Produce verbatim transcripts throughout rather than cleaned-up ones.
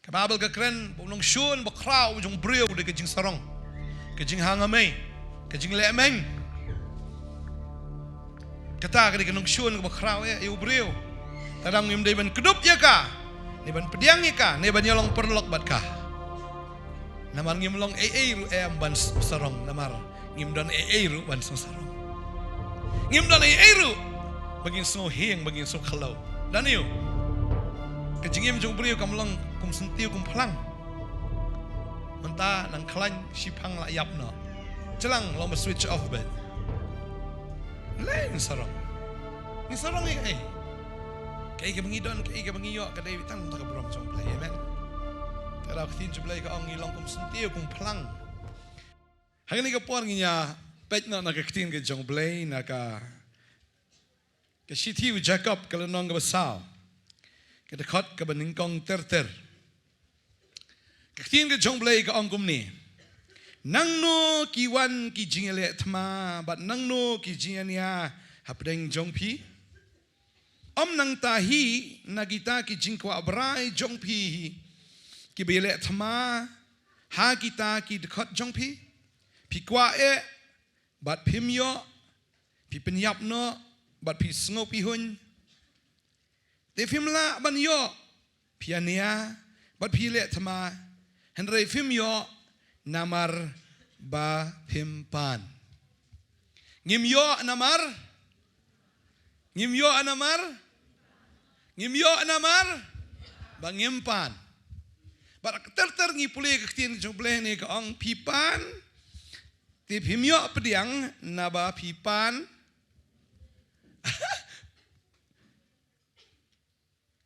Ka Baibl ka kren ba u nongshun bakhraw jong u briew u dei ka jingsarong, ka jinghangamei, ka jinglehmeng. Kata ka dei ka nongshun kaba khraw ïa u briew. Tang ngim dei ban kdup ïa ka, ne ban pdiang ïa ka, ne ban ïalong paralok bad ka. Namar ngim long ei ei ruh em ban s-, sarong, namar ngim don ei ei ruh ban sngewsarong. Ngim don ei ei ruh ba ngin sngewhieng, ba ngin sngewkhyllew. Don aiu? Ka jingim jong u briew kam long kum syntiew kum phlang. Mynta nang khlaiñ, shiphang la ïap noh. Jlang long ba switch off beit. Lei ngin sarong. Ngin sarong ïa kaei? Kaei kaba ngi don, kaei kaba ngi ïoh, ka dei tang ka burom jong U Blei. Amen. Ka daw ka ktien jong U Blei ka ong ngi long kum syntiew kum phlang. Ha kane ka por ngin ïa peit noh na ka ktien ka jong U Blei na ka, ka shithi u Jakob ka lynnong kaba saw, ka dkhot kaba nyngkong ter ter. Ka ktien ka jong U Blei ka ong kumne: Nangno ki wan ki jingïaleh thma bad nangno ki jingïania hapdeng jong phi? Ym nangta hi na kita ki jingkwah brai jong phi hi kiba ïaleh thma ha kita ki dkhot jong phi? Phi kwah eh bad phim ïoh, phi pynïap noh bad phi sngewpihun. Te phim lah ban ïoh, phi ïania bad phi leh thma, hynrei phim ïoh namar ba phim pan. Ngim ïoh namar, ngim ïoh namar, ngim ïoh namar ba ngim pan. Bad ter ter ngi pule ka ktien jong U Blei ne ka ong phi pan, te phim ïoh pdiang naba phi pan.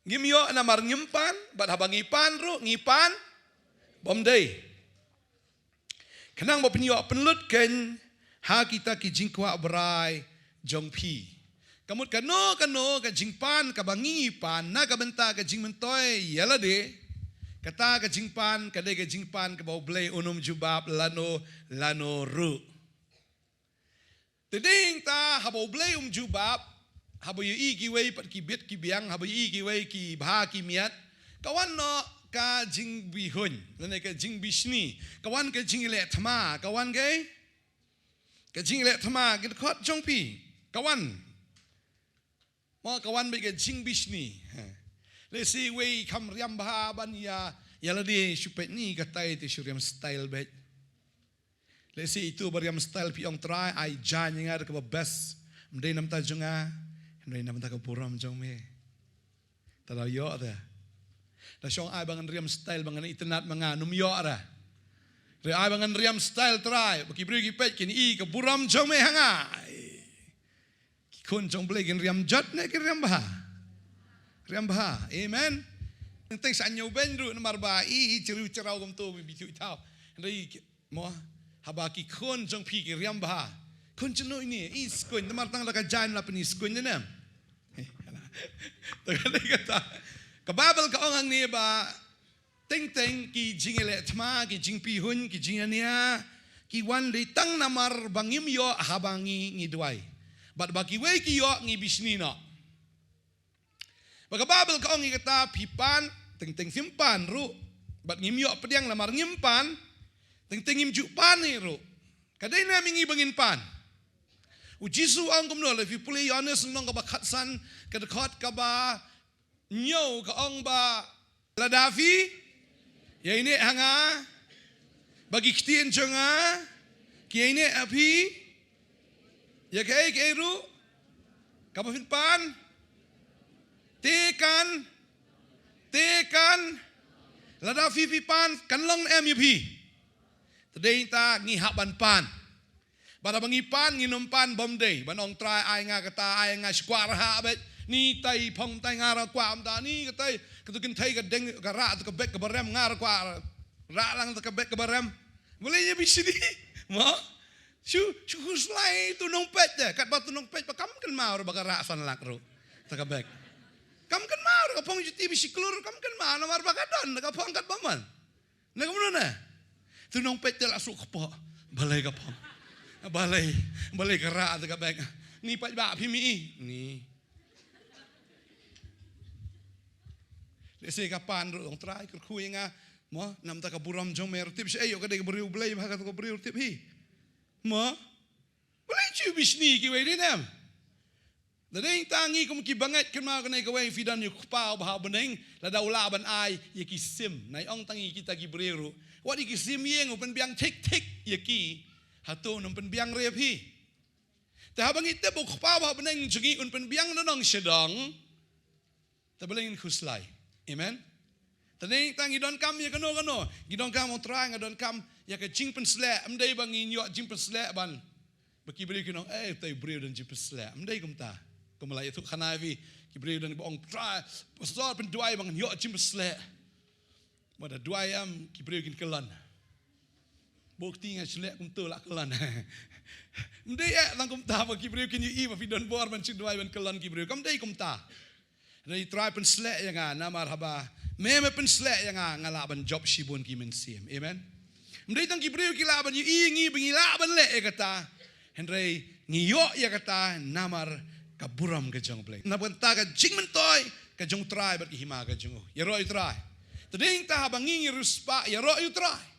Ngim ïoh namar ngim pan, bad haba ngi pan ruh, ngi pan bym dei. Khnang ba phin ïoh pynlut kein ha kita ki jingkwah brai jong phi. Ka mut kano kano ka jingpan kaba ngi pan na ka bynta ka jingmyntoi ïa lade, kata ka jingpan ka dei ka jingpan kaba U Blei un ym jubab lano lano ruh. Te dei ta haba U Blei um jubab, haba ïohi kiwei pat ki bit ki biang, haba ïohi kiwei ki bha ki miat, ka wan noh ka jingbihuiñ, lane ka jingbishni, ka wan ka jingleh thma, ka wan ka, ka jingleh thma, ki dkhot jong phi, ka wan. Mo ka wan bad ka jingbishni. Lehse wei kam riam bha ban ïa, ïa lade shu peit ni katai te shu riam style bad. Lehse itu ba riam style phi ong Trai ai jan ïa nga da kaba best. Ym dei namar ta jong nga, ym dei namar ta ka burom jong me. Ta da ïoh ta. Da shong ai ba ngan riam style ba ngan itynnad ma nga, ym ïoh ta. Re ai ba ngan riam style Trai, ba ki briew ki peit kin i ka burom jong me ha nga. Ai. Ki khun jong U Blei kin riam jot ne kin riam bha? Riam bha. Amen. Teng teng sa ñiew beiñ ruh namar ba i i chriw chraw kumto bi tu i thaw. Hynrei ki, mo, haba ki khun jong phi ki riam bha. Khun jong no ini i skuñ namar tang da ka jain la pyni skuñ ne nem. Ta ka dei kata. Ka Baibl ka ong hangne ba Teng teng ki jingïaleh thma, ki jingpihun, ki jingïania, ki wan dei tang namar ba ngim ïoh haba ngi ngi duwai. Bad ba kiwei ki ïoh ngi bishni noh. Ba ka Baibl ka ong ïa kata phi pan, teng teng phim pan ruh. Bad ngim ïoh pdiang namar ngim pan, teng teng ngim ju pan ïa ruh. Ka dei ne em ïa ngi ba ngin pan? U Jisu ong kumno, lada phi pule Ïoannis lynnong kaba khatsan, ka dkhot kaba hynñiew ka ong ba lada phi ïaineh ha nga, ba ki ktien jong nga ki ïaineh ha phi, ïa kaei kaei ruh kaba phin pan, te kan, te kan, lada phi phi pan kan long ne em ïa phi? Te dei ta ngi hap ban pan. Bad haba ngi pan, ngin ym pan bym dei ban ong Trai ai nga kata, ai nga shu kwah rhah beit. Ni tai phong tai nga ruh kwah mynta, ni katai, kato kynthei ka deng ka rah to ka bek kaba rem, nga ruh kwah rah lang to ka bek kaba rem. Balei ïa bishni? Mo? Shu, shu khuslai to nongpeit de, katba to nongpeit ba kam kynmaw ruh ba ka rah san lak ruh to ka bek. Kam kynmaw ruh, ka phong juti ba shi klur kam kynmaw namar ba ka don ka phong katba man. Na kumno na? To nongpeit te la suk kpoh. Balei ka phong? Balei, balei ka rah te ka bek. Ni pat ba phi mi i. Ni. Lehse ka pan ruh ong Trai kyrkhu ïa nga. Mo, namar ka burom jong me ruh tip shi ïoh ka dei ka briew Blei ba ka to ka briew tip hi. Mo. Balei chu bishni kiwei de nem. Da dei ta ngi kum ki bangeit kynmaw kane kawei phi don ïa u Kpa uba ha bneng lada u lah ban ai ïa ki sim. Nai ong tang ïa kita ki briew ruh. Wat ïa ki sim ïing u pynbiang thik thik ïa ki. Hato un pynbiang re phi. Te haba ngi tip u Kpa uba ha bneng jong ngi un pynbiang na nong shadong. Te balei ngin khuslai. Amen. Te dei ta ngi donkam ïa kano kano. Ngi donkam ong Trai nga donkam ïa ka jingpynsleh. Ym dei ba ngin ïoh jingpynsleh ban. Ba ki briew ki ong, eh, te briew don jingpynsleh. Ym dei kumta. Kumba la ïathuh khana ïa phi. Ki briew don ba ong Trai. Pastor pynduwai ba ngan ïoh jingpynsleh. Ba da duwai em ki briew kin kyllon. Bok ti nga shleh kumto la kyllon. Ym dei eh tang kumta ba ki briew kin ïohi ba phi don bor ban shu duwai ban kyllon ki briew. Kam dei kumta. Hynrei Trai pynsleh ïa nga namar haba me me pynsleh ïa nga nga lah ban jop shibun ki mynsiem. Amen. Ym dei tang ki briew ki lah ban ïohi ïa ngi ba ngi lah ban leh ïa kata. Hynrei ngi ïoh ïa kata namar ka burom ka jong u Blei. Namar kata ka jingmyntoi ka jong u Trai bad ka hima ka jong u. Ïaroh ïa u Trai. Te dei ta haba ngi ngi riewspah ïaroh ïa u Trai.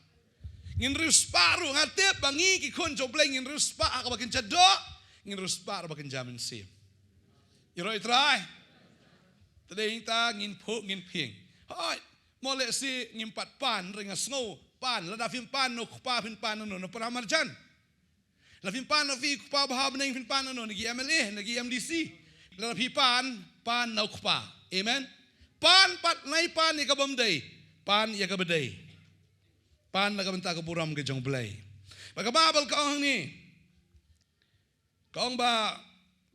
Ngin riewspah ruh nga tip ba ngi ki khun jong u Blei ngin riewspah ha kaba kynja doh, ngin riewspah ruh ba kynja mynsiem. Ïaroh ïa u Trai. Te dei ta ngin phuh ngin phieng. Hooid, mo lehse ngim pat pan, hynrei nga sngew pan, lada phim pan na u Kpa phin pan na uno, na para marjan. Lada phim pan na phi u Kpa uba ha bneng phin pan na uno, na ki M L A, na ki M D C. Lada phi pan, pan na u Kpa. Amen. Pan pat nai pan ïa kaba ym dei. Pan ïa kaba dei. Pan na ka bynta ka burom ka jong u Blei. Ba ka Baibl ka ong hangne. Ka ong ba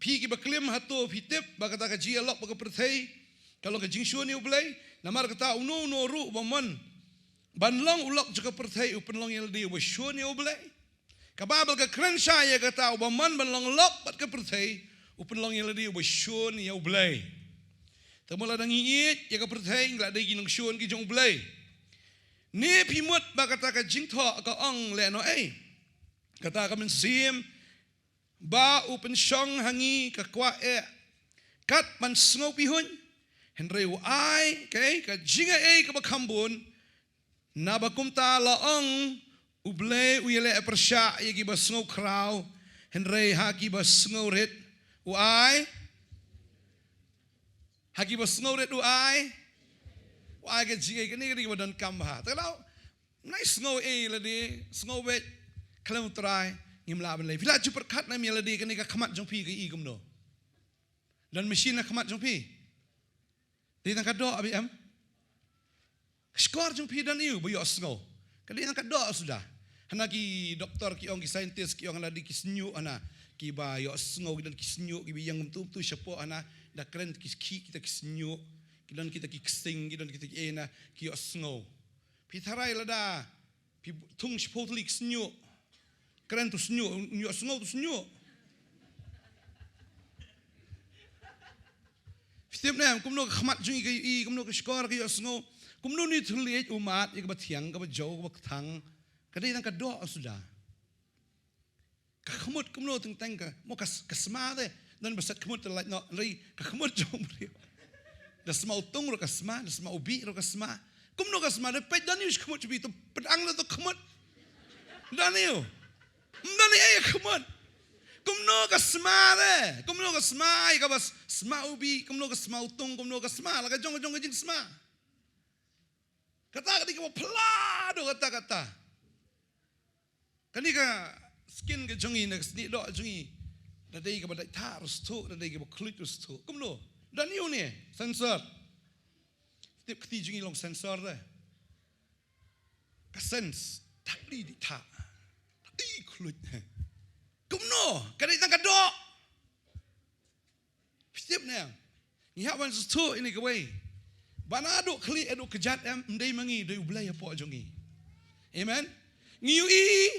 phi kiba klim hato phi tip ba kata ka jingïalok bad ka pyrthei ka long ka jingshun ïa u Blei. Namar kata uno uno ruh uba mon ban long u lok jong ka pyrthei u pynlong ïa lade uba shun ïa u Blei. Ka Baibl ka kren shai ïa kata uba mon ban long lok bad ka pyrthei u pynlong ïa lade uba shun ïa u Blei. Te mo lada ngi ïeit ïa ka pyrthei ngi la dei ki nongshun ki jong u Blei. Ne phi mut ba kata ka jingthoh ka ong lehnohei. Kata ka mynsiem ba u pynshong ha ngi ka kwah eh kat ban sngewpihun. Hynrei u ai, okay, ka jingai kaba kham bun. Naba kumta la ong u Blei u ïaleh pyrshah ïa kiba sngewkhraw. Hynrei ha kiba sngewrit u ai. Ha kiba sngewrit u ai. U ai ka jingai kane kane kiba donkam bha. Te la Nai sngew ei lade, sngew beit, khlem u Trai, ngim lah ban leh. Phi la ju pyrkhat na ïa lade kane ka khmat jong phi ka i kumno. Don machine na khmat jong phi. Dei tang ka doh abi em. Shkor jong phi don ïa u ba ïoh sngew. Ka dei tang ka doh suda. Hana ki doktor ki ong ki scientist ki ong hana dei ki sniuh hana. Ki ba ïoh sngew ki don ki sniuh ki ba ïeng kumtu kumtu shapoh hana. Da kren ki ki kita ki sniuh. Ki don kita ki ksing, ki don kita ki ei na, ki ïoh sngew. Phi tharai lada phi thung shiphew tylli ki sniuh. Kren tu sniuh, ïoh sngew tu sniuh. Phi tip ne, kumno ka khmat jong i ka i, kumno ka shkor ka ïoh sngew. Kumno ni thylliej u mad, ïa kaba thiang, kaba jew, kaba kthang. Ka dei tang ka doh suda. Ka khmut kumno teng teng ka, mo ka, ka sma te. Don ba set khmut te lait noh, hynrei ka khmut jong u briew. Da sma u tung ruh ka sma, da sma u bih ruh ka sma. Kumno ka sma, da peit don ïa u khmut u bih, to peit ang da to khmut. Don ïa u. Don ïa u khmut. Kumno ka sma te, kumno ka sma, ïa kaba s-, sma u bih, kumno ka sma u tung, kumno ka sma, la ka jong ka jong ka jingsma. Kata ka dei kaba phylla doh kata kata. Kane ka skin ka jong i na ka snieh doh jong i. Da dei kaba dei thar ruh shuh, da dei kaba khluit ruh shuh. Kumno? Don ïa u ne, sensor. Tip kti jong i long sensor de. Ka sense, thar dei dei thar. Thar dei khluit. Kumno? Ka dei tang ka doh. Phi tip ne em? Ngi hap ban sngewthuh ïa kane kawei. Ba naduh khlieh haduh kjat em, ym dei ma ngi, dei U Blei hapoh jong ngi. Amen. Ngi ïohi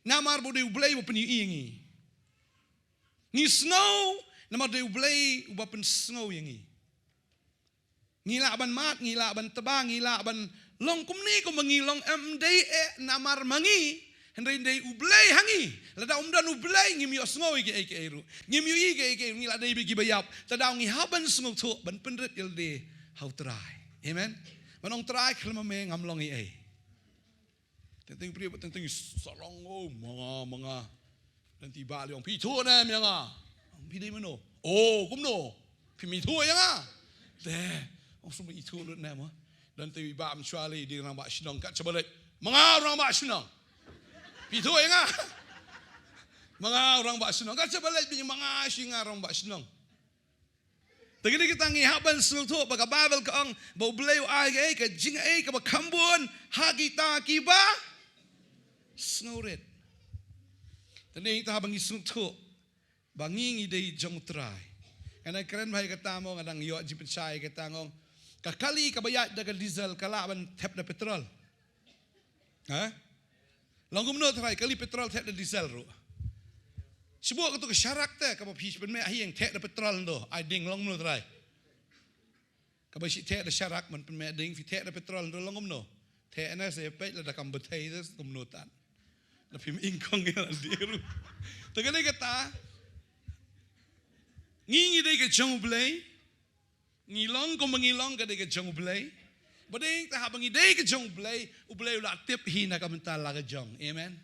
namar ba dei U Blei uba pynïohi ïa ngi. Ngi sngew namar dei U Blei uba pynsngew ïa ngi. Ngi lah ban mad, ngi lah ban tba, ngi lah ban long kumne kumba ngi long em, ym dei eh namar ma ngi. Hynrei dei U Blei ha ngi. Lada um don U Blei ngim ïohsngew ïa kiei kiei ruh. Ngim ïohi ïa kiei kiei ruh, ngi la dei beit kiba ïap. Te daw ngi hap ban sngewthuh ban pynrit ïalade ha U Trai. Amen. Ban ong Trai khlem ma me ngam long ei ei. Teng teng briew, teng teng sarong, oh, ma nga, ma nga. Lada i bah lei ong phi ithuh ne em ïa nga. Phi dei mano? Oh, kumno? Phim ithuh ïa nga. Te, ong shu ithuh lut ne em. Lada i bah mynshuwa lei dei rangbah shnong, kat shaba leit, ma nga rangbah shnong. Phi ithuh ïa nga. Ma nga rangbah shnong, kat shaba leit, ma nga shi nga rangbah shnong. Te kane kata ngi hap ban sngewthuh ba ka Baibl ka ong ba U Blei u ai ka, ka jingai kaba kham bun ha kita kiba sngewrit. Te ngi, ta haba ngi sngewthuh ba ngi, ngi dei jong U Trai. Nga dang kren bha ïa kata mo, nga dang ïoh jingpynshai ïa kata, nga ong ka kali kaba ïaid da ka diesel ka lah ban thep da petrol? Ha? Long kumno trai, kali petrol thep da diesel ruh? Shu buh kato ka sharak te kaba phi pynmih ha ïing, thep da petrol, nto ai ding, long kumno trai? Kaba shu thep da sharak ban pynmih ding, phi thep da petrol, nto long kumno? Thep na se peit lada kam bthei te kumno tad. La phim ingkong ïa lade ruh. Te kane kata, ngi, ngi dei ka jong U Blei. Ngi long kumba ngi long, ka dei ka jong U Blei. Ba dei ta haba ngi dei ka jong U Blei, U Blei u la tip hi na ka bynta la ka jong. Amen.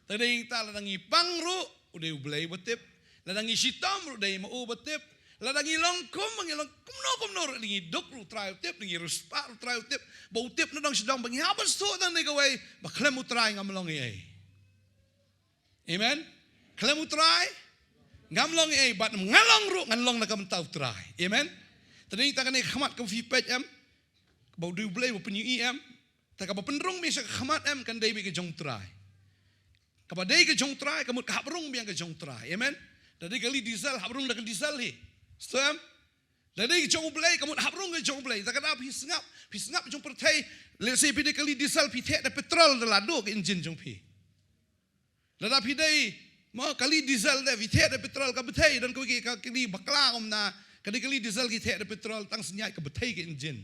Te dei ta lada ngi pang ruh, u dei U Blei ba tip. Lada ngi shitom ruh, dei ma u ba tip. Lada ngi long kumba ngi long, kumno kumno ruh, ngi duk ruh, Trai u tip, ngi riewspah ruh, Trai u tip. Ba u tip na dong sha dong, ba ngi hap ban sngewthuh tang ne kawei ba khlem U Trai ngam long ei ei. Amen. Khlem U Trai ngam long ei ei, bad nga long ruh ngan long na ka bynta U Trai. Amen. Te dei ta kane ka khmat kaba phi peit em, ba u dei U Blei ba pynïohi em? Ta kaba pynrung biang sha ka khmat em, kan dei beit ka jong U Trai. Kaba dei ka jong U Trai ka mut ka hap rung biang ka jong U Trai. Amen. Da dei kali diesel, hap rung da ka diesel hi. Sngewthuh em? Da dei ka jong U Blei ka mut hap rung ka jong U Blei. Ta ka daw phi sngap, phi sngap jong pyrthei. Let's say phi dei kali diesel, phi thep da petrol, da la duh ka engine jong phi. Lada phi dei, mo, kali diesel de, phi thep da petrol, ka bthei, don kawei ka kali bakla kumne, ka dei kali diesel ki thep da petrol, tang shu ïaid ka bthei ka engine.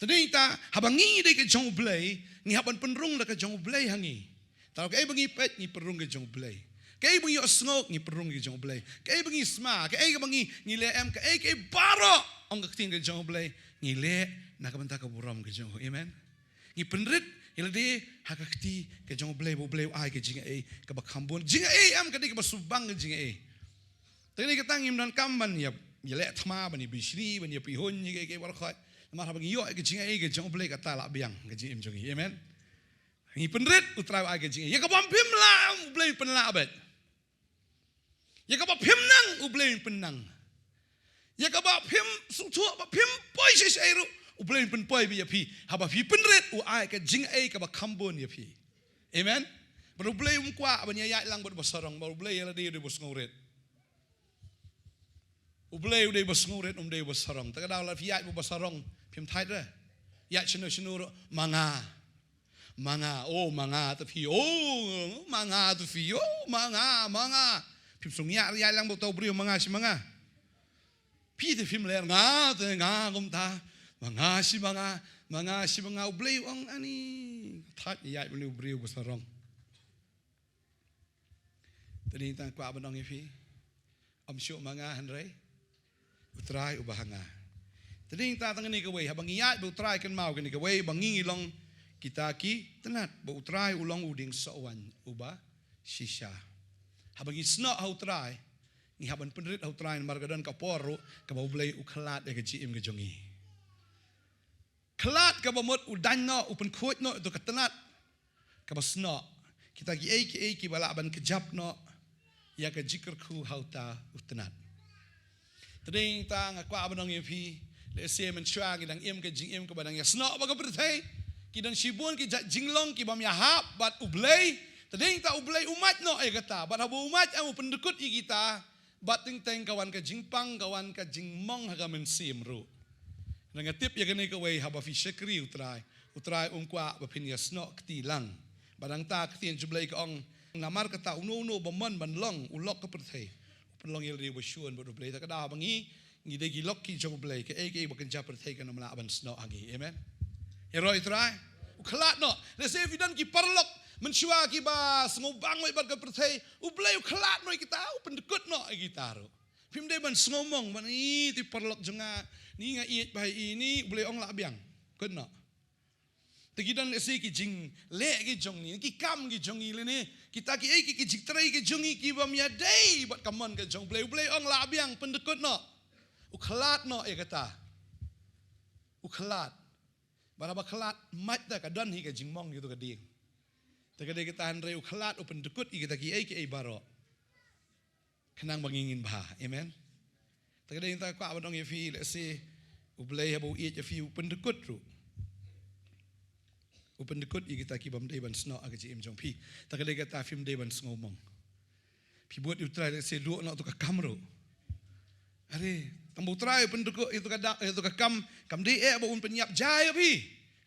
Te dei ta, haba ngi dei ka jong U Blei, ngi hap ban pynrung da ka jong U Blei ha ngi. Tang kaei ba ngi peit, ngi pynrung ka jong U Blei. Kaei ba ngi ïohsngew, ngi pynrung ka jong U Blei. Kaei ba ngi sma, kaei ba ngi, ngi leh em, kaei, kaei baroh, ong ka ktien ka jong U Blei, ngi leh na ka bynta ka burom ka jong U. Amen. Ngi pynrit ïalade ha ka kti ka jong U Blei, ba U Blei u ai ka jingai kaba kham bun. Jingai em, ka dei kaba shu bang ka jingai. Te ngi, kata ngim donkam ban ïa, ïaleh thma, ban ïa bishni, ban ïa pyrshah ïa kiei kiei baroh khoit. Namar haba ngi ïoh ka jingai ka jong U Blei, kata la biang ka jingim jong ngi. Amen. Ngi pynrit, U Trai u ai ka jingai. Ïa kaba phim lah, U Blei u pynlah beit. Ïa kaba phim nang, U Blei u pynnang. Ïa kaba phim sngewthuh, ba phim poi shisha ruh, U Blei u pynpoi beit ïa phi. Haba phi pynrit, u ai ka jingai kaba kham bun ïa phi. Amen. Bad U Blei um kwah ban ïa ïaid lang bad uba sarong, bad U Blei ïa lade u dei uba sngewrit. U Blei u dei uba sngewrit, um dei uba sarong. Ta ka daw lada phi ïaid bad uba sarong, phim thait re. Ïaid shano shano ruh, ma nga. Ma nga, oh, ma nga te phi, oh, ma nga te phi, oh, ma nga, ma nga. Phim sngewthuh ïaid lang bad uta u briew ma nga shi ma nga. Phi te phim leh nga te nga kumta. Ma nga shi ma nga, ma nga shi ma nga, U Blei u ong ani. Thait ïaid bad u briew uba sarong. Te dei tang kwah ban ong ïa phi. Ym shuh ma nga hynrei U Trai uba ha nga. Te dei tang kane kawei, haba ngi ïaid bad U Trai kynmaw kane kawei, ba ngi ngi long kita ki tnat, ba U Trai u long u dieng sohwaiñ uba shisha. Haba ngi snoh ha U Trai, ngi hap ban pynrit ha U Trai namar ka don ka por ruh kaba U Blei u khlad ïa ka jingim ka jong ngi. Khlad kaba mut u daiñ noh, u pynkhuid noh ïa ka tnat kaba snoh. Kita kiei kiei kiba lah ban kjap noh ïa ka jingkyrkhu ha uta u tnat. Te dei ta nga kwah ban ong ïa phi, lehse mynshuwa ngi dang im ka jingim kaba dang ïa snoh bad ka pyrthei. Ki don shibun ki jait jinglong kibym ïahap bad U Blei. Te dei ta U Blei u mad noh ïa kata. Bad haba u mad, em, u pyndkut ïa kita. Bad teng teng ka wan ka jingpang, ka wan ka jingmong ha ka mynsiem ruh. Nga tip ïa kane kawei, haba phi shakri U Trai, U Trai um kwah ba phin ïa snoh kti lang. Bad nangta ka ktien jong U Blei ka ong, namar kata uno uno ba mon ban long u lok ka pyrthei, u pynlong ïa lade uba shun bad U Blei. Ta ka daw haba ngi ngi dei ki lok ki jong U Blei, kaei kaei ba kynja pyrthei kan ym lah ban snoh ha ngi. Amen. Ïaroh ïa U Trai. U khlad noh. Lehse phi don ki paralok Mynshuwa kiba sngewbang wei bad ka pyrthei, U Blei u khlad noh ïa kita, u pyndykut noh ïa kita ruh. Phim dei ban sngewmong ban, i, te paralok jong nga, ni nga ïeit bha ïa i, ni U Blei ong lah biang. Kut noh. Te ki don lehse ki jingleh ki jong ngi, ki kam ki jong ngi lane kita kiei ki, ki jingtrei ki jong ngi ki bym ïadei bad ka mon ka jong U Blei. U Blei ong lah biang, pyndykut noh. U khlad noh ïa kata. U khlad. Bad haba khlad, mait ta ka don hi ka jingmong ïa uto ka dieng. Te ka dei kata, hynrei u khlad, u pyndykut ïa kita kiei kiei baroh. Khnang ba ngin bha. Amen. Te ka dei kata kwah ban ong ïa phi, lehse U Blei haba u ïeit ïa phi, u pyndykut ruh. U pyndykut ïa kita ki bym dei ban snoh ha ka jingim jong phi. Te ka dei kata, phim dei ban sngewmong. Phi bud ïa U Trai, lehse duh noh uto ka kam ruh. Are, tang ba U Trai u pyndykut ïa uto ka dak, ïa uto ka kam, kam dei eh ba un pynïap, jia ïa phi.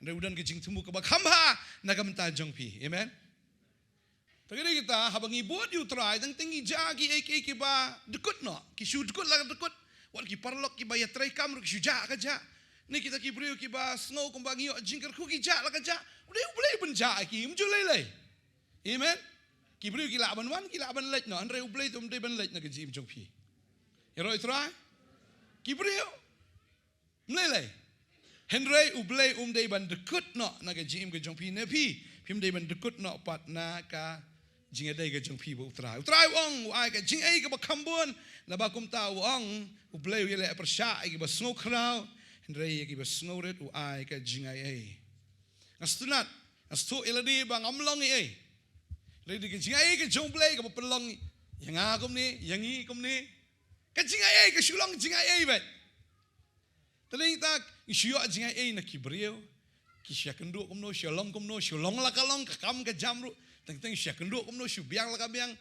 Hynrei u don ka jingthmu kaba kham bha na ka bynta jong phi. Amen. Te ka dei kata, haba ngi bud ïa U Trai, teng teng ngi jia kiei kiei kiba dykut noh, ki shu dykut la ka dykut. Wat ki paralok kiba ïatrei kam ruh ki shu jia ka jia. Ni kita ki briew kiba sngew kumba ngi ïoh jingkyrkhu, ki jia la ka jia. U dei U Blei u pynjia ïa ki, ym ju lei lei. Amen. Ki briew ki lah ban wan, ki lah ban leit noh, hynrei U Blei te um dei ban leit na ka jingim jong phi. Ïaroh ïa U Trai. Ki briew. Ym lei lei. Hynrei U Blei um dei ban dykut noh na ka jingim ka jong phi ne phi. Phim dei ban dykut noh pat na ka jingïadei ka jong phi bad U Trai. U Trai u ong, u ai ka jingai kaba kham bun. Naba kumta u ong, U Blei u ïaleh pyrshah ïa kiba sngew khraw, hynrei ïa kiba sngew rit u ai ka jingaiei. Nga sngewtynnat, nga sngewthuh ïa lade ba ngam long ei ei. Hynrei dei ka jingai ka jong U Blei kaba pynlong ïa nga kumne, ïa ngi kumne. Ka jingaiei ka shu long jingaiei beit. Te dei ta, ngi shu ïoh jingaiei na ki briew. Ki shu ïakynduh kumno, shu long kumno, shu long la ka long, ka kam ka jam ruh. Teng teng shu ïakynduh kumno, shu biang la ka biang.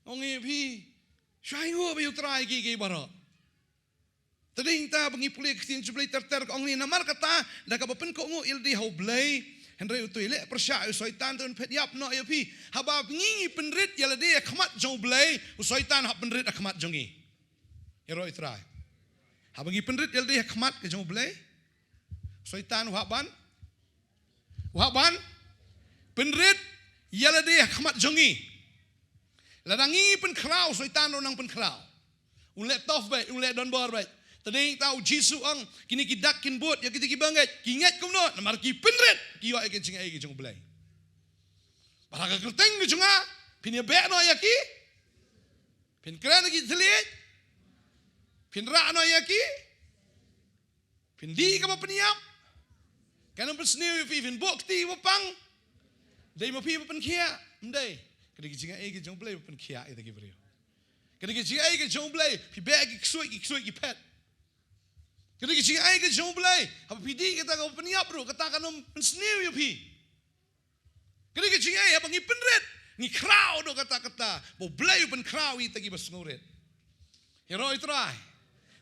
Ong ïa phi, shu ainguh beit ïa U Trai kiei kiei baroh. Te dei ta ba ngi pule ka ktien jong U Blei ter ter ka ong ne, namar kata da kaba pynkohnguh ïa lade ha U Blei, hynrei uto u ïaleh pyrshah ïa u Soitan te un phet ïap noh ïa phi. Haba ngi ngi pynrit ïa lade ha khmat jong U Blei, u Soitan hap pynrit ha khmat jong ngi. Ïaroh ïa U Trai. Haba ngi pynrit ïa lade ha khmat ka jong U Blei, u Soitan u hap ban, u hap ban pynrit ïa lade ha khmat jong ngi. Lada ngi pynkhraw, u Soitan ruh u nang pynkhraw. Un leh tough beit, un leh donbor beit. Te dei ta u Jisu u ong, kine ki dak kin bud ïa kita kiba ngeit. Ki ngeit kumno? Namar ki pynrit, ki ïoh ïa ka jingai ka jong U Blei. Bad ha ka kyrteng ka jong nga phin ïabeh noh ïa ki, phin kren ïa ki thylliej, phin rah noh ïa ki, phin dih kaba pynïap, kan ym pynsniew ïa phi, phin buh kti ba pang. Dei ma phi ba pynkhiah? Ym dei. Ka dei ka jingai ka jong U Blei ba pynkhiah ïa kita ki briew. Ka dei ka jingai ka jong U Blei, phi beh ki ksuid, ki ksuid ki phet. Ka dei ka jingai ka jong U Blei, haba phi dih kata kaba pynïap ruh, kata kan ym pynsniew ïa phi. Ka dei ka jingai haba ngi pynrit, ngi khraw da kata kata ba U Blei u pynkhraw ïa kita kiba sngewrit. Ïaroh ïa U Trai.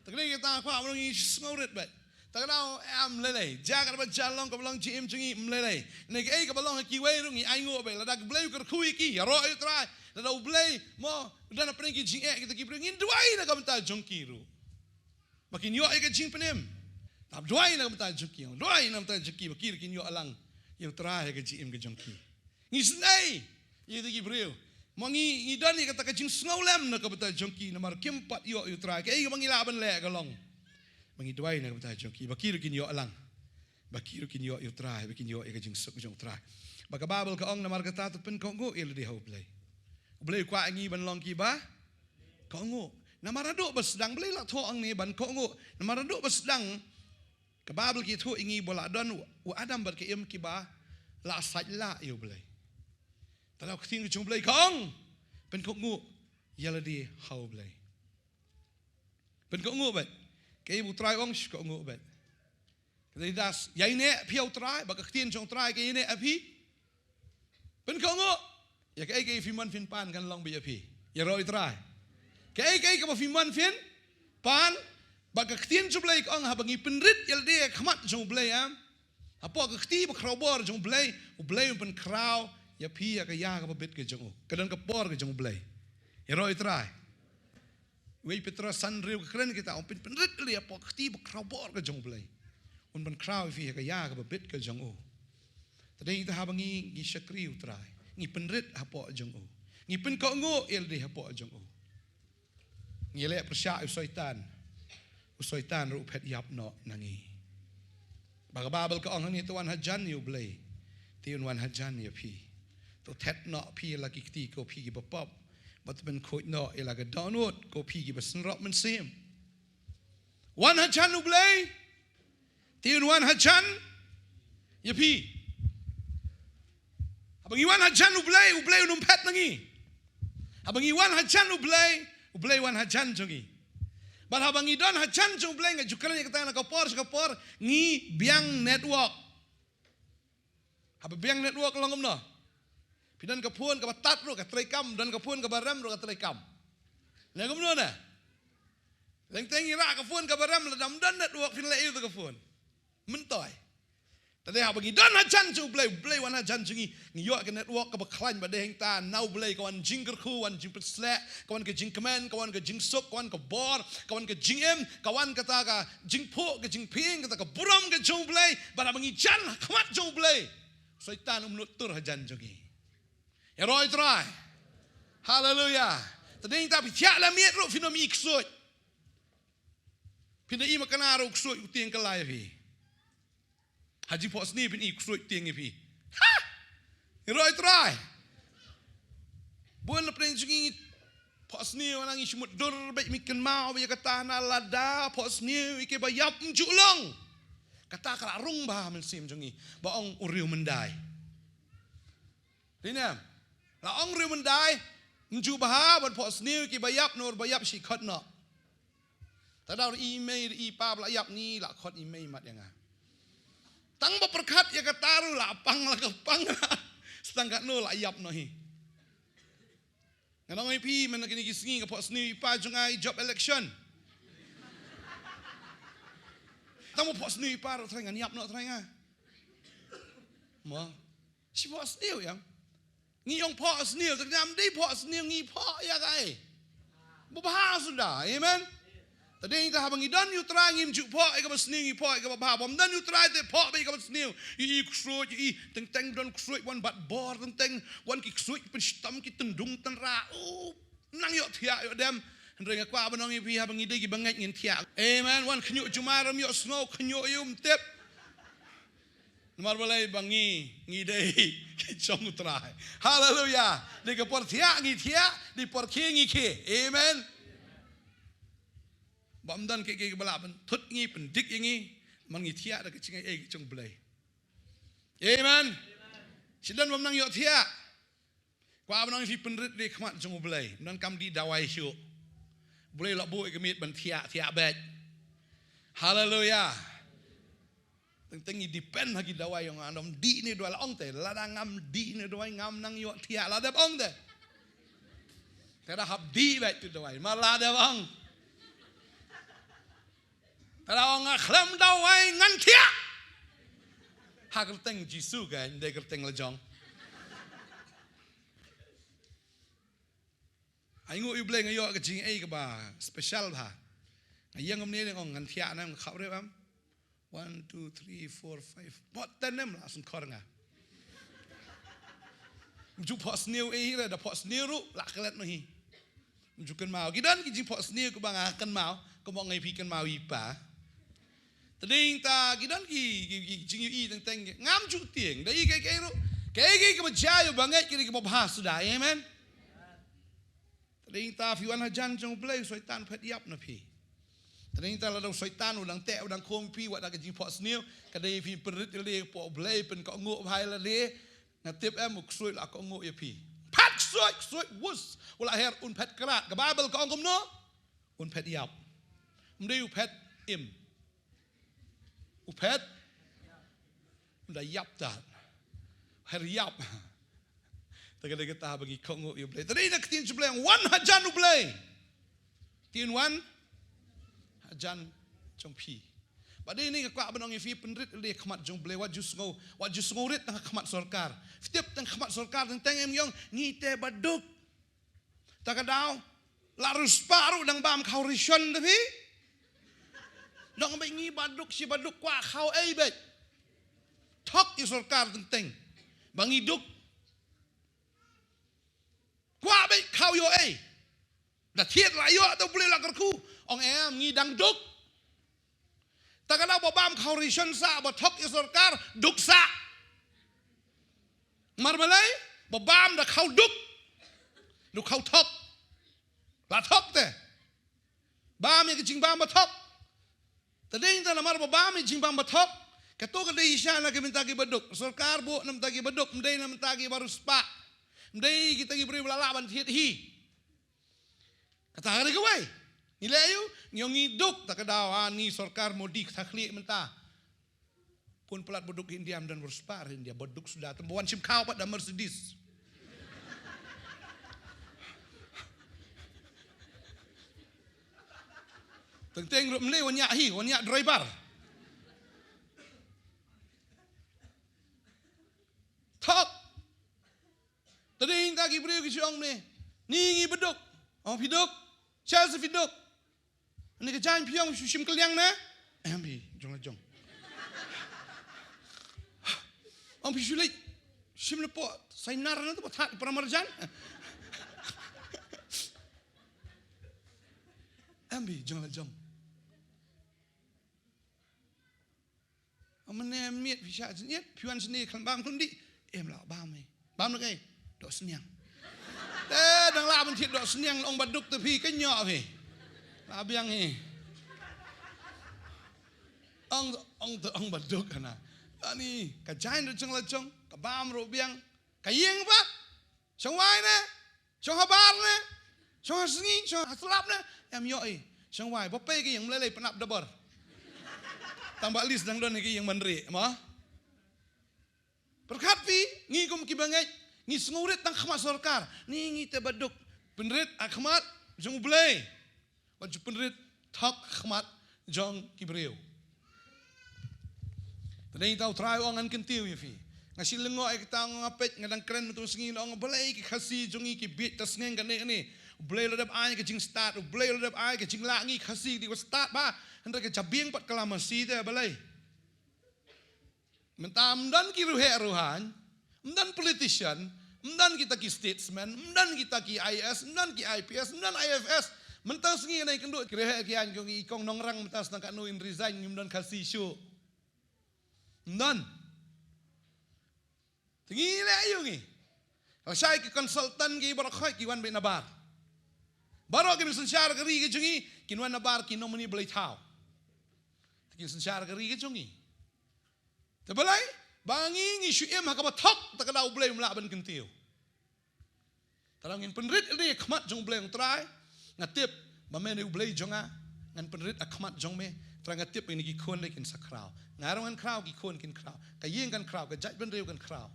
Te ka dei kata kwah ba ngi sngewrit beit. Te ka dei em lei lei. Jia kaba jia long kaba long jingim jong ngi em lei lei. Ne kaei kaba long ha kiwei ruh ngi ainguh beit. Lada U Blei u kyrkhu ïa ki, ïaroh ïa U Trai. Lada U Blei mo u don hapdeng ki jingeh kita ki briew, ngin duwai na ka bynta jong ki ruh. Ba kin ïoh ïa ka jingpynim. Tap duwai na ka bynta jong ki, duwai na ka bynta jong ki, ba ki ruh kin ïoh lang ïa U Trai ha ka jingim ka jong ki. Ngi sngew ïa kita ki briew. Ma ngi, ngi don ïa kata ka jingsngewlem na ka bynta jong ki, namar kim pat ïoh ïa U Trai. Kaei kaba ngi lah ban leh ka long ba ngi duwai na ka bynta jong ki, ba ki ruh kin ïoh lang. Ba ki ruh kin ïoh ïa U Trai, ba kin ïoh ïa ka jingsuk jong U Trai. Ba ka Baibl ka ong, namar kata to pynkohnguh ïa lade ha U Blei. U Blei u kwah ïa ngi ban long kiba kohnguh. Namar haduh ba sdang, Blei la thoh hangne ban kohnguh. Namar haduh ba sdang, ka Baibl ka ïathuh ïa ngi ba la don u, u Adam bad ka Im kiba la sait lah ïa U Blei. Te ka ktien ka jong U Blei ka ong, pynkohnguh ïa lade ha U Blei. Pynkohnguh beit. Kaei ba U Trai u ong, shu kohnguh beit. Ka dei das, ïaineh phi ha U Trai, ba ka ktien jong U Trai ka ïaineh ha phi. Pynkohnguh. Ïa kaei kaei phi mon phin pan kan long beit ïa phi. Ïaroh ïa U Trai. Kaei kaei kaba phi mon phin pan, ba ka ktien jong U Blei ka ong haba ngi pynrit ïa lade ha khmat jong U Blei, em. Hapoh ka kti bakhrawbor jong U Blei, U Blei un pynkhraw ïa phi ïa ka ïa kaba bit ka jong u. Ka don ka por ka jong U Blei. Ïaroh ïa U Trai. Wei Petros san hynriew ka kren kita, ong phin pynrit ïa lade hapoh ka kti bakhrawbor ka jong U Blei. Un pynkhraw ïa phi ha ka ïa kaba bit ka jong u. Te dei ta haba ngi, ngi shakri U Trai. Ngi pynrit hapoh jong u. Ngi pynkohnguh ïa lade hapoh jong u. Ngi leh pyrshah ïa u Soitan. U Soitan ruh u phet ïap noh na ngi. Ba ka Baibl ka ong hangne, to wan hajan ïa u Blei, te un wan hajan ïa phi. To thet noh phi ïa la ki kti ko phi kiba pop, bad to pynkhuid noh ïa la ka dohnud ko phi kiba synrop mynsiem. Wan hajan u Blei, te un wan hajan ïa phi. Haba ngi wan hajan u Blei, u Blei un ym phet na ngi. Haba ngi wan hajan u Blei, u Blei wan hajan jong ngi. Bad haba ngi don hajan jong u Blei, nga ju kren ïa kata na ka por sha ka por, ngi biang network. Haba biang network long kumno? Phi don ka phone kaba tad ruh ka treikam, don ka phone kaba rem ruh ka treikam. Long kumno ne? Leng teng ngi rah ka phone kaba rem, lada ym don network phin leh aïu ïa ka phone? Myntoi. Te haba ngi don hajan jong u Blei, u Blei wan hajan jong ngi, ngi ïoh ka network kaba khlaiñ ba dei hangta na u Blei, ka wan jingkyrkhu, wan jingpynshlur, ka wan ka jingkmen, ka wan ka jingsuk, ka wan ka bor, ka wan ka jingim, ka wan kata ka jingphuh, ka jingphieng, kata ka burom ka jong u Blei. Bad haba ngi jan ha khmat jong u Blei, Soitan um nud tur hajan jong ngi. Ïaroh ïa u Trai. Haleluia. Te dei hangta phi thiah la miet ruh phin ym i ksuid. Phin da i makna ruh u ksuid u tieng kylla ïa phi. Ha jingphohsniew phin i ksuid tieng ïa phi. Ha! Ïaroh ïa u Trai. Bun na pdeng jong ngi phohsniew, ngi shu mutdur beit, ngi kynmaw beit ïa kata, na lada phohsniew ïa kiba ïap ym ju long. Kata ka la rung bha ha mynsiem jong ngi. Ba ong u riewmyndai. Dei ne em? La ong riewmyndai, ym ju bha ban phohsniew ïa kiba ïap, namar ba ïap shi khot noh. Te da i mei i pa ba la ïap, ngi la khot i mei mat ïa nga. Tang ba pyrkhat ïa kata ruh la pang, la ka pang. Sa tang katno la ïap noh hi. Ngan ong ïa phi, mynta kine ki sngi nga phohsniew i pa jong nga ha job election. Tang ba phohsniew i pa ruh, Trai, ngan ïap noh, Trai, nga. Mo. Shi phohsniew ïa. Ngi ong phohsniew, te ngam dei phohsniew, ngi phoh ïa kaei? Ba bha suda, amen. Te dei hangta haba ngi don ïa u Trai ngim ju phoh ïa kaba sniew, ngi phoh ïa kaba bha. Bym don ïa u Trai te phoh beit ïa kaba sniew. I, i ksuid, i teng teng don ksuid, wan bat bor, teng teng wan ki ksuid pynshitom ki tyndung tynrah. U nang ïohthiah ïoh dem. Hynrei nga kwah ban ong ïa phi, haba ngi dei kiba ngeit ngin thiah. Amen. Wan khynñiuh jumai, ym ïohsngew khynñiuh, ym tip. Namar balei? Ba ngi, ngi dei ki jong u Trai. Haleluia. Dei ka por thiah ngi thiah, dei por khie ngi khie. Amen. Bym don kiei kiei kiba lah pynthut ngi, pyndik ïa ngi. Namar ngi thiah da ka jingaiei ka jong u Blei. Amen. Shisien bym nang ïohthiah. Kwah ban ong ïa phi, pynrit ïa ka khmat jong u Blei. Ym donkam dih dawai shuh. U Blei u la buh ïa ka miet ban thiah, thiah beit. Haleluia. Teng teng ngi depend ha ki dawai, ong, ngan ym dih ne dawai, la ong te, lada ngam dih ne dawai ngam nang ïohthiah, la dep ong te. Te da hap dih beit tu dawai, ma la dep ong. Te da ong nga khlem dawai ngan thiah. Ha kyrteng Jisu ka, ym dei kyrteng la jong. Ai nguh ïa u Blei, nga ïoh ka jingaiei kaba special bha. Nga ïeng kumne, nga ong ngan thiah ne em, nga khap rep em. One, two, three, four, five. Bad ten ne em la sngewkhor nga. Ym ju phohsniew ei hi re, da phohsniew ruh la klet noh hi. Ym ju kynmaw. Ki don ki jingphohsniew kiba nga kynmaw, kumba nga ïa phi kynmaw ïa i pa. Te dei hangta ki don ki, ki, ki jingïohi teng teng. Ngam ju tieng, da i kaei kaei ruh. Kaei kaei kaba jia ïa u bangeit ka dei kaba bha suda. Amen. Te dei hangta phi wan hajan jong u Blei, u Soitan phet ïap na phi. Te dei hangta lada u Soitan u dang teh, u dang khum ïa phi wat da ka jingphohsniew, ka dei phi pynrit ïa lade hapoh u Blei, pynkohnguh bha ïa lade. Nga tip em u ksuid la kohnguh ïa phi. Phet ksuid, ksuid wus. U la her, un phet krad. Ka Baibl ka ong kumno? Un phet ïap. Ym dei u phet im. U phet. Un da ïap tad. Her ïap. Te ka dei kata ba ngi kohnguh ïa u Blei. Te dei na ka ktien jong u Blei, wan hajan u Blei. Te un wan hajan jong phi. Ba dei ne nga kwah ban ong ïa phi, pynrit ïa lade ha khmat jong u Blei, wat ju sngew, wat ju sngew rit tang ha khmat sorkar. Phi tip tang ha khmat sorkar teng teng em, ngi ong ngi te ba duk. Ta ka daw la riewspah ruh dang bam khaw ration da phi. Dang beit ngi ba duk, shi ba duk, kwah khaw ei beit. Thok ïa sorkar teng teng ba ngi duk. Kwah beit khaw ïoh ei. Da thied la ïoh te U Blei la kyrkhu. Ong em, ngi dang duk. Ta ka daw ba bam khaw ration sah ba thok ïa sorkar, duk sah. Mar balei, ba bam da khaw duk. Duk khaw thok. La thok te. Bam ïa ka jingbam ba thok. Te dei ta namar ba bam ïa ka jingbam ba thok. Kato ka dei shisha na ka bynta ki baduk. Sorkar buh na bynta ki baduk, ym dei na bynta ki ba riewspah. Ym dei kita ki briew ba la lah ban thied hi. Kata ka dei kawei. Ngi leh aïu, ngi ong ngi duk, ta ka daw, ah, ngi sorkar Modi ka thah khlieh mynta. Pun palat baduk India, ym don ba riewspah India, baduk suda, tang ba wan shim khaw pat da Mercedes. Teng teng ruh ym lei wan ïa hi, wan ïa driver. Thok. Te dei ta ki briew ki shu ong ne. Ni ngi baduk. Ong phi duk. Sha sa phi duk. Ni ka jaiñ phi ong shu shim kylliang ne. Em phi, jong la jong. Ong phi shu leit. Shim le po. Sainar na to ba thad para marjan. Em phi, jong la jong. Amane miet phi shah jingit, phi wan shane khlem bam khlem dih. Em lah bam ei. Bam lah ei. Doh sniang. Te dang lah ban thied doh sniang ong baduk te phi ka ñiah phi. Lah biang ei. Ong, ong te ong baduk hana. Ani, ka jaiñ ruh jong la jong, ka bam ruh biang. Ka ïing pat. Shong wai ne? Shong habar ne? Shong ha sngi, shong ha slap ne? Em ïoh ei. Shong wai, ba pei ka ïing mlei lei pynap dabar. Tang ba list dang don ka ïing ban rieh, mo? Pyrkhat phi, ngi kum ki bangeit, ngi sngewrit tang khmat sorkar. Ni ngi te baduk. Pynrit ha khmat jong U Blei. Wat ju pynrit thok khmat jong ki briew. Te dei ta U Trai u ong ngan kyntiew ïa phi. Nga shu lyngngoh ïa kata nga peit nga dang kren mynta u sngi nga ong balei ki Khasi jong ngi ki bieit ta sngewbha kane kane. U Blei u la dep ai ka jingstad, U Blei u la dep ai ka jinglah ngi Khasi dei wa stad ba. Hynrei ka jabieng pat ka la masi te balei. Mynta ym don ki riewheh riewhaiñ, ym don politician, ym don kita ki statesman, ym don kita ki I A S, ym don ki I P S, ym don I F S. Mynta sngi nai kynduh ki riewheh ki aiñ ki ong i kong nongrang mynta sdang katno in resign, ngim don Khasi shuh. Ym don. Te ngi leh aïu ngi? Lashai ki consultant ki baroh khoit ki wan beit nabar. Baroh ki nongsynshar ka ri ka jong ngi kin wan nabar ki nominee blei thaw. Te kin synshar ka ri ka jong ngi. Te balei? Ba ngi ngi shu im ha kaba thok, ta ka daw U Blei um lah ban kyntiew. Ta daw ngin pynrit ïa khmat jong U Blei ong Trai. Nga tip ba me ne U Blei jong nga, ngan pynrit ha khmat jong me. Trai nga tip ïa ki khun de kin sa khraw. Nga ruh ngan khraw, ki khun kin khraw. Ka ïing kan khraw, ka jaitbynriew kan khraw.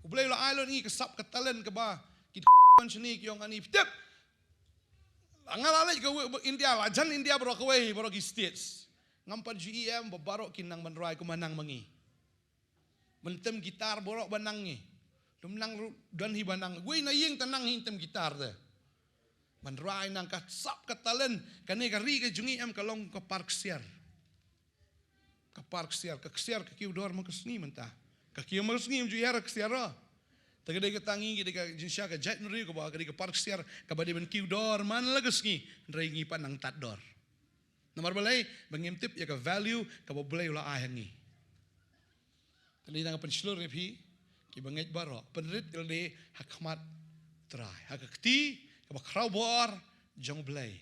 U Blei u la ai lut ngi ka sap ka talent kaba ki khun shane ki ong ani tip. Nga la leit ka India, la jan India baroh kawei, baroh ki states. Ngam pat ju ïohi em ba baroh ki nang ban rwai kumba nang ma ngi. Ban tem guitar baroh ba nang ngi. Lum nang ruh don hi ba nang. Wei na ïing te nang hi tem guitar te. Ban rwai nang ka sap ka talent. Kane ka ri ka jong ngi em ka long ka par ksiar. Ka par ksiar, ka ksiar ka kiew dor man ka sngi mynta. Ka kiew man ka sngi ym ju ïar ka ksiar ruh. Te ka dei kata ngi, ka dei ka jingshisha ka jaitbynriew kaba, ka dei ka par ksiar kaba dei ban kiew dor man la ka sngi. Hynrei ngi pat nang tad dor. Namar balei, ba ngim tip ïa ka value kaba U Blei u la ai ha ngi. Te dei nga pynshlur ïa phi ki bangeit baroh, pynrit ïa lade ha khmat Trai, ha ka kti kaba khraw bor jong U Blei.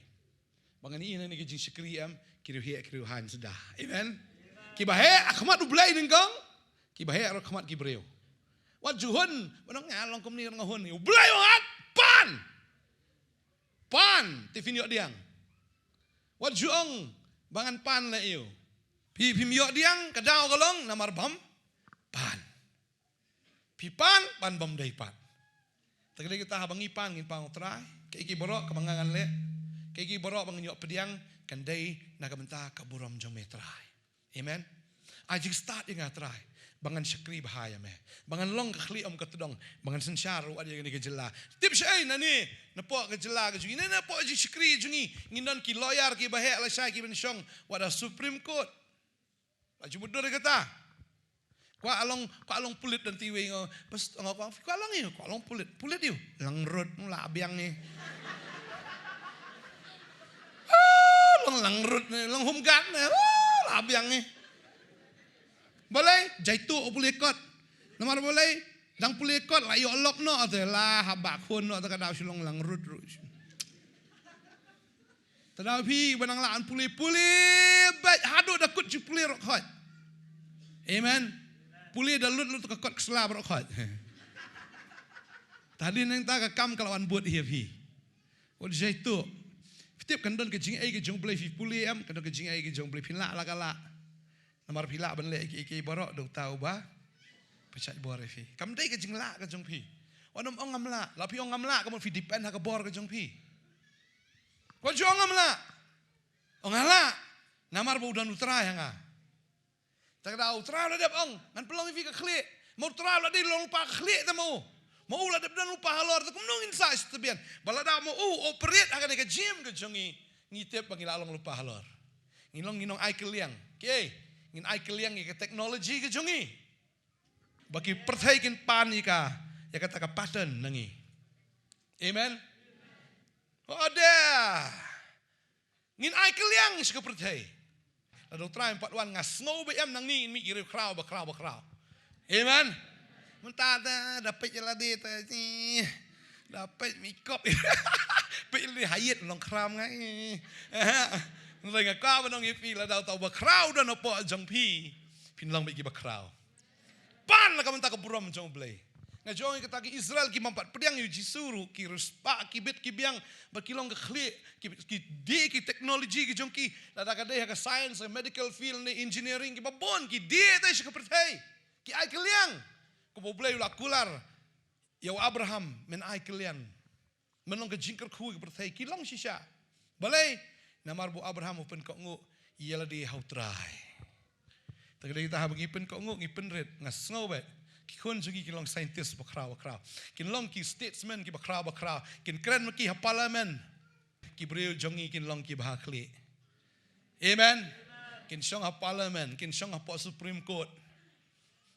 Ba ngan ïohi na ki jingshakri em, ki riewheh ki riewhaiñ suda. Amen. Kiba heh ha khmat U Blei nyngkong, kiba heh ruh ha khmat ki briew. Wat ju hun, ba nang nga long kumne nga hun, U Blei u ong pan. Pan, te phin ïoh diang. Wat ju ong ba ngan pan leh ïa u. Phi phim ïoh diang, ka daw ka long namar bym pan. Phi pan, pan bym dei pat. Te ka dei kata haba ngi pan ngin pan ong Trai. Kaei kaei baroh kaba nga ngan leh, kaei kaei baroh ba ngan ïoh pdiang, kan dei na ka bynta ka burom jong me Trai. Amen. Ai jingstad ïa nga Trai ba ngan shakri bha ïa me, ba ngan long ka khlieh ym ka tdong, ba ngan synshar ruh wat ïa kane ka jylla. Tip shaei, nane napoh ka jylla ka jong ngi, nane napoh jingshakri jong ngi, ngin don ki lawyer kiba heh lashai kiban shong wat ha Supreme Court. La ju mutdur ïa kata. Kwah long, kwah long pulit don te iwei nga. Pas nga kwah, kwah long ïa, kwah long pulit. Pulit ïa. Lang rut, la biang ïa. Ah, long lang rut ne, long home guard ne. Ah, la biang ïa. Balei, jaitu pule kot. Namar balei, dang pule kot, la ïoh lok noh, te la haba khun noh, te ka dau shu long lang rut rut. Te da phi ba nang lah ban pule, pule beit haduh da kut jingpule baroh khoit. Amen. Pule da lut lut ka kot ka sla baroh khoit. Te hadien nangta ka kam ka la wan bud ïa phi. Wat jaitu. Phi tip kan don ka jingaiei ka jong U Blei, phi pule em, kan don ka jingaiei ka jong U Blei, phin lah la ka lah. Namar phi lah ban leh kiei kiei baroh da uta uba pynshait bor ïa phi. Kam dei ka jinglah ka jong phi. Wat nym ong ngam lah. La phi ong ngam lah, ka mut phi depend ha ka bor ka jong phi. Wat ju ong ngam lah. Ong nga lah. Namar ba u don U Trai ha nga. Te ka da U Trai u la dep ong, ngan pynlong ïa phi ka khlieh. Ma U Trai u la dei long lypa ka khlieh te ma u. Ma u la dep don lypa halor, te kumno ngin sah sha tbian. Ba lada ma u operate ha kane ka gym ka jong ngi, ngi tip ba ngi la long lypa halor. Ngi long, ngi long ai kylliang. Kiei, ngin ai kylliang ïa ka technology ka jong ngi. Ba ki pyrthei kin pan ïa ka, ïa kata ka pattern na ngi. Amen. Oh, da. Ngin ai kylliang sha ka pyrthei. Lada U Trai um pat wan, nga sngew ba em nangne ngin mih ki riewkhraw bakhraw bakhraw. Amen. Mynta da, da peit ïa lade te, eh, da peit makeup. Peit ïa lade ha ïit long khram nga, eh. Hynrei nga kwah ban ong ïa phi, lada uta uba khraw u don hapoh jong phi, phin long beit kiba khraw. Pan la ka bynta ka burom jong U Blei. Nga ong ïa kata, ki Israel kim pat pdiang ïa U Jisu ruh, ki riewspah, ki bit ki biang, bad ki long ka khlieh, ki, ki die ki technology ki jong ki, lada ka dei ha ka science, ha medical field ne engineering, kiba bun ki die te sha ka pyrthei. Ki ai kylliang. Kumba U Blei u la kular ïa u Abraham, men ai kylliang. Men long ka jingkyrkhu ka pyrthei, ki long shisha. Balei? Namar ba u Abraham u pynkohnguh ïa lade ha U Trai. Te ka dei kata, haba ngi pynkohnguh, ngi pynrit, nga sngew ba ki khun jong ngi kin long scientist bakhraw bakhraw. Kin long ki statesman kiba khraw bakhraw. Kin kren ma ki ha parliament. Ki briew jong ngi kin long kiba ha khlieh. Amen. Kin shong ha parliament, kin shong hapoh Supreme Court.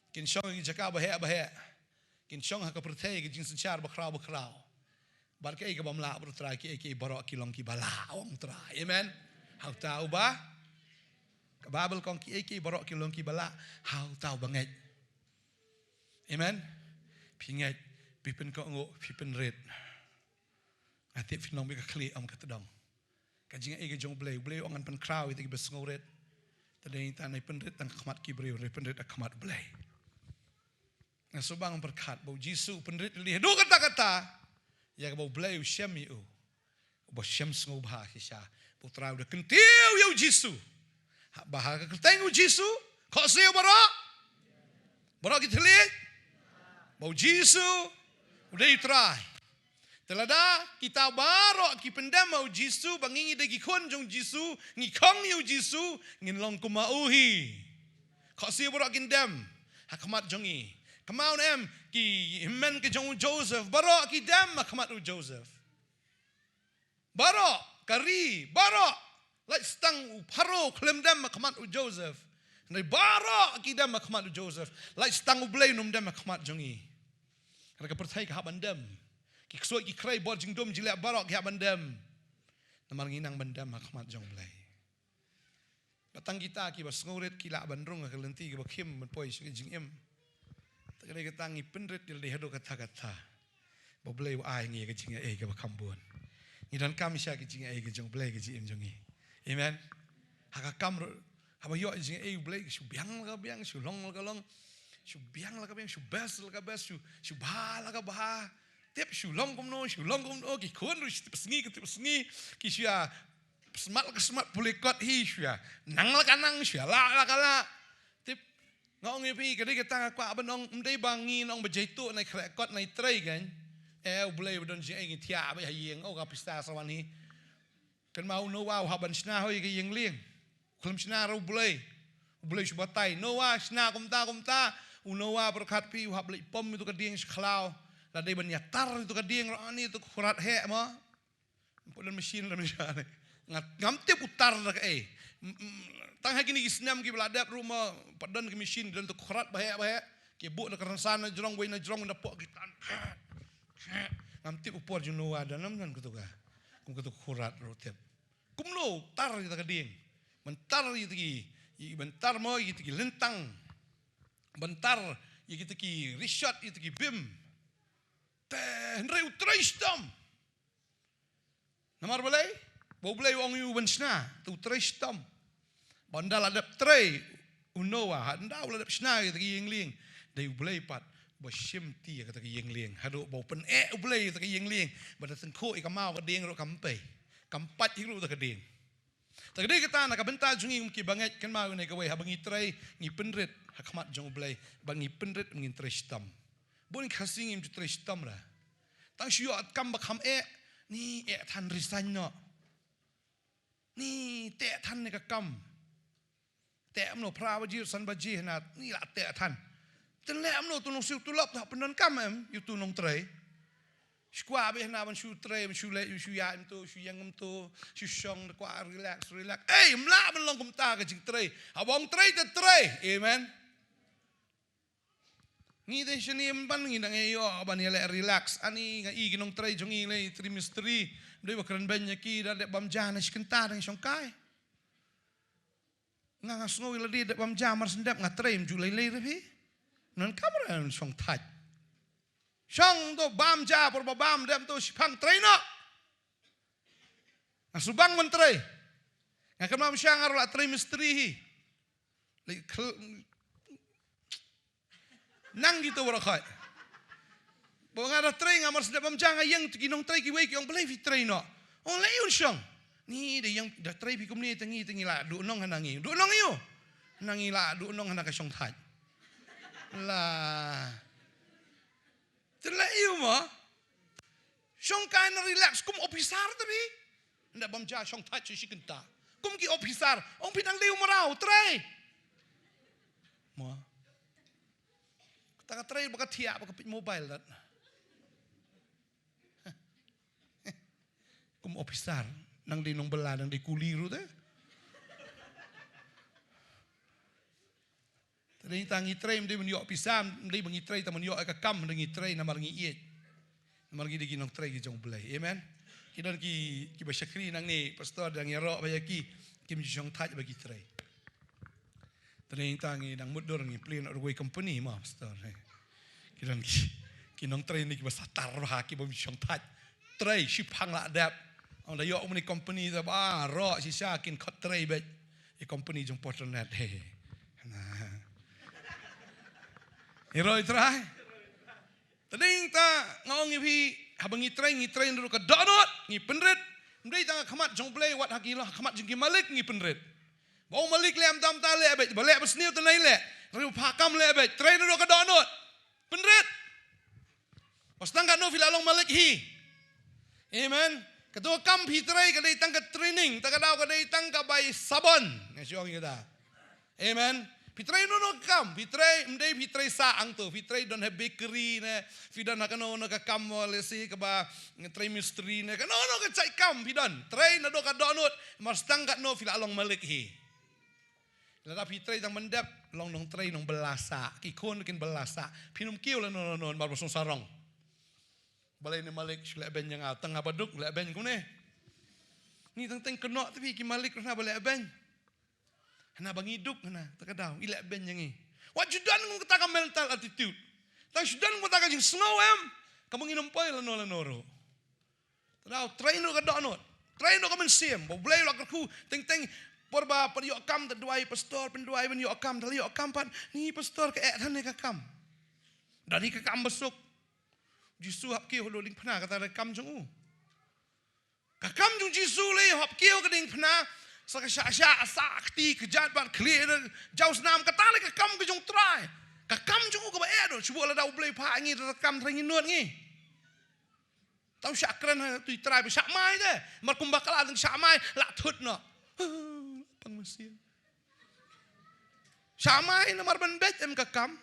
Kin shong ha ki jaka baheh baheh. Kin shong ha ka pyrthei ka jingsynshar bakhraw bakhraw. Bad kaei kabym lah bad U Trai, kiei kiei baroh ki long kiba lah, ong U Trai. Amen. Ha uta uba, ka Baibl ka ong kiei kiei baroh ki long kiba lah ha uta uba ngeit. Amen. Phi ngeit, phi pynkohnguh, phi pynrit. Nga tip phin long beit ka khlieh, ym ka tdong. Ka jingaiei ka jong U Blei, U Blei u ong ngan pynkhraw ïa kita kiba sngewrit. Te dei tang nai pynrit tang ha khmat ki briew, nai pynrit ha khmat U Blei. Nga sngewbha ban pyrkhat ba U Jisu u pynrit ïa lade haduh katta katta, ïa kaba U Blei u shem ïa u. Uba shem sngewbha shisha. Ba U Trai u da kyntiew ïa U Jisu. Ha, ba ha ka kyrteng U Jisu, khohsiew baroh, baroh ki thylliej, ba U Jisu u dei U Trai. Te lada kita baroh ki pyndem ha U Jisu, ba ngi ngi dei ki khun jong U Jisu, ngi khong ïa U Jisu, ngin long kum ma u hi. Khohsiew baroh kin dem ha khmat jong ngi. Kynmaw ne em, ki hynmen ki jong u Joseph, baroh ki dem ha khmat u Joseph. Baroh, ka ri, baroh. Lait tang u Pharaoh khlem dem ha khmat u Joseph. Hynrei baroh ki dem ha khmat u Joseph. Lait tang U Blei un ym dem ha khmat jong ngi. Hynrei ka pyrthei ka hap ban dem. Ki ksuid ki khrei, bor jingdum jingeh baroh ki hap ban dem. Namar ngi nang ban dem ha khmat jong U Blei. Ba tang kita kiba sngewrit ki lah ban rung ha ka lynti kaba khim ban poi sha ka jingim. Te ka dei kata ngi pynrit ïa lade haduh katta katta. Ba U Blei u ai ngi ïa ka jingaiei kaba kham bun. Ngi donkam shisha ka jingaiei ka jong U Blei ha ka jingim jong ngi. Amen. Ha ka kam ruh, haba ïoh jingaiei U Blei, shu biang la ka biang, shu long la ka long, shu biang la ka biang, shu best la ka best, shu, shu bha la ka bha. Tip shu long kumno, shu long kumno, ki khun ruh shu tip sngi, ki tip sngi, ki shu ïa smat la ka smat, pule kot hi shu ïa nang la ka nang, shu ïa lah la ka lah. Tip, nga ong ïa phi, ka dei kata nga kwah ban ong, ym dei ba ngin ong ba jaitu nai khreh kot nai trei kan. Eh, U Blei ba don jingaiei ngi thiah beit ha ïing, oh ka pisa sa wan hi. Kynmaw u Noah u hap ban shna hoi ïa ka ïing lieng. Khlem shna ruh U Blei. U Blei shu batai. Noah shna kumta kumta. U Noah pyrkhat phi u hap leit pom ïa tu ka dieng sha khlaw. La dei ban ïatar ïa tu ka dieng ruh ani tu ka khrat heh mo. Put don machine la machine. Nga ngam tip u tar da kaei. M- m- Tang ha kine ki snem kiba la dep ruh ma, pat don ki machine, don tu khrat baheh baheh. Ki buh na ka rynsan na jrong, wei na jrong, na pok ki tan. Ngam tip u por jong Noah don nam don katu ka. Kum katu ka khrat ruh tip. Kumno tar ïa ta ka dieng. Ban tar ïa ta ki, ïa ban tar mo ïa ta ki lyntang. Ban tar ïa ta ki rishot, ïa ta ki bim. Te hynrei u trei shitom. Namar balei? Ba U Blei u ong ïa u ban shna, te u trei shitom. Ba ynda la dep trei u Noah, ha ynda u la dep shna ïa ta ka ïing lieng, dei U Blei pat ba shim ti ïa kata ka ïing lieng. Haduh ba u pyneh U Blei ïa ta ka ïing lieng, ba da tyngkhuh ïa ka maw ka dieng ruh kam pei. Kam pat hi ruh ta ka dieng. Ta ka dei kata na ka bynta jong ngi kum ki bangeit, kynmaw ïa kane kawei, haba ngi trei, ngi pynrit ha khmat jong U Blei, ba ngi pynrit, ngin trei shitom. Bun Khasi ngim ju trei shitom re. Tang shu ïoh kam ba kham eh, ni eh than resign noh. Ni teh than ne ka kam. Teh mno phra baje, san baje hana, ni la teh than. Ten leh mno tu nong siew tulop ta pyndonkam em, ïa tu nongtrei. Shu kwah beit hana ban shu trei, ban shu leh, shu ïaid mto, shu ïeng mto, shu shong, kwah relax, relax. Ei, mlah ban long kumta ka jingtrei. Haba ong trei te trei. Amen. Ngi te shane ban ngi dang ïoh ban ïaleh relax. Ani nga i ki nongtrei jong ngi lei, trei mistri. Dei ba kren beiñ ïa ki da dep bam ja na shi kynta dang shong kai. Nga nga sngew ïa lade dep bam ja mar shen dep nga trei ym ju lei lei re phi. Nang kam re shong thait. Shong to bam ja por ba bam dep to shiphang trei noh. Nga subang ban trei. Nga kynmaw sha nga ruh la trei mistri hi. Lei khel Nang kito baroh khoit. Ba nga da trei nga mar sdep bam ja nga ïeng tu ki nongtrei kiwei ki ong balei phi trei noh. Ong lei un shong. Ni da ïeng da trei phi kumne te ngi te ngi la duh nong hana ngi. Duh nong ïu. Hana ngi la duh nong hana ka shong thait. La. Te leh ïu mo. Shong kai na relax kum officer te phi. Nda bam ja shong thait shi kynta. Kum ki officer, ong phi dang dei u mraw, trei. Mo. Ta ka trei ba ka thiah ba ka peit mobile dat. Kum officer, nang dei nongbylla, nang dei kuli ruh te. Te dei tang ngi trei, ym dei ban ïoh pisa, ym dei ba ngi trei tang ban ïoh ka kam, ym dei ngi trei namar ngi ïeit. Namar ngi dei ki nongtrei ki jong U Blei. Amen. Ki don ki, kiba shakri nangne, pastor dang ïaroh ba ïa ki, kim ju shong thait ba ki trei. Te dei tang ngi dang mutdur ngi plie na ruwei company ma, pastor. Ki don ki, ki nongtrei ne kiba satar ba ha, kiba ju shong thait. Trei, shiphang la dep. Ong da ïoh mane company da ba, roh shisha kin khot trei beit. I company jong Portland, he. Na. I roi trai. Te dei ta nga ong ïa phi, haba ngi trei, ngi trei naduh ka dohnud, ngi pynrit. Ym dei tang ha khmat jong U Blei wat ha ki lo, ha khmat jong ki malik ngi pynrit. Ba u malik leh ym dam ta leh beit, ba leh ba sniew te nai leh. Riew pha kam leh beit, trei naduh ka dohnud. Pynrit. Ba sdang katno phi la long malik hi. Amen. Kato ka kam phi trei ka dei tang ka training, ta ka daw ka dei tang ka bai sabon. Nga shu ong ïa kata. Amen. Phi trei naduh ka kam, phi trei, ym dei phi trei sah hangto, phi trei don ha bakery ne, phi don ha kano kano ka kam, lehse kaba trei mistri ne, kano kano ka jait kam phi don. Trei naduh ka dohnud, mar sdang katno phi la long malik hi. Lada phi trei tang ban dep, long nongtrei nongbylla sah, ki khun kin bylla sah, phin ym kiew lano lano, mar ba song sarong. Balei ne malik shu leh beiñ ïa nga, tang nga ba duk leh beiñ kumne. Ngi tang teng kynnoh te phi ki malik ruh hana ba leh beiñ. Hana ba ngi duk hana, ta ka daw, i leh beiñ ïa ngi. Wat ju don kum kata ka mental attitude. Tang shu don kum kata ka jingsngew em, kaba ngin ym poi lano lano ruh. Ta daw, trei naduh ka dohnud. Trei naduh ka mynsiem. Ba U Blei u la kyrkhu, teng teng, por ba, por ïoh kam, ta duwai pastor, pynduwai ban ïoh kam, ta la ïoh kam pat, ni pastor ka eh than ne ka kam. Don hi ka kam ba suk. Jisu hap kiew haduh diengphna kata ka kam jong u. Ka kam jong Jisu lei hap kiew ka diengphna, sa ka shah shah, sa ka kti, ka jait bad khlieh, jaw snam, kata lei ka kam ka jong Trai. Ka kam jong u kaba eh doh, shu buh lada U Blei phah ngi da ka kam Trai ngin nud ngi. Tau shah kren ha tu i Trai ba shah mai de. Mar kumba ka la dang shah mai, la thut noh. Pang mynsiem. Shah mai namar ban beit em ka kam.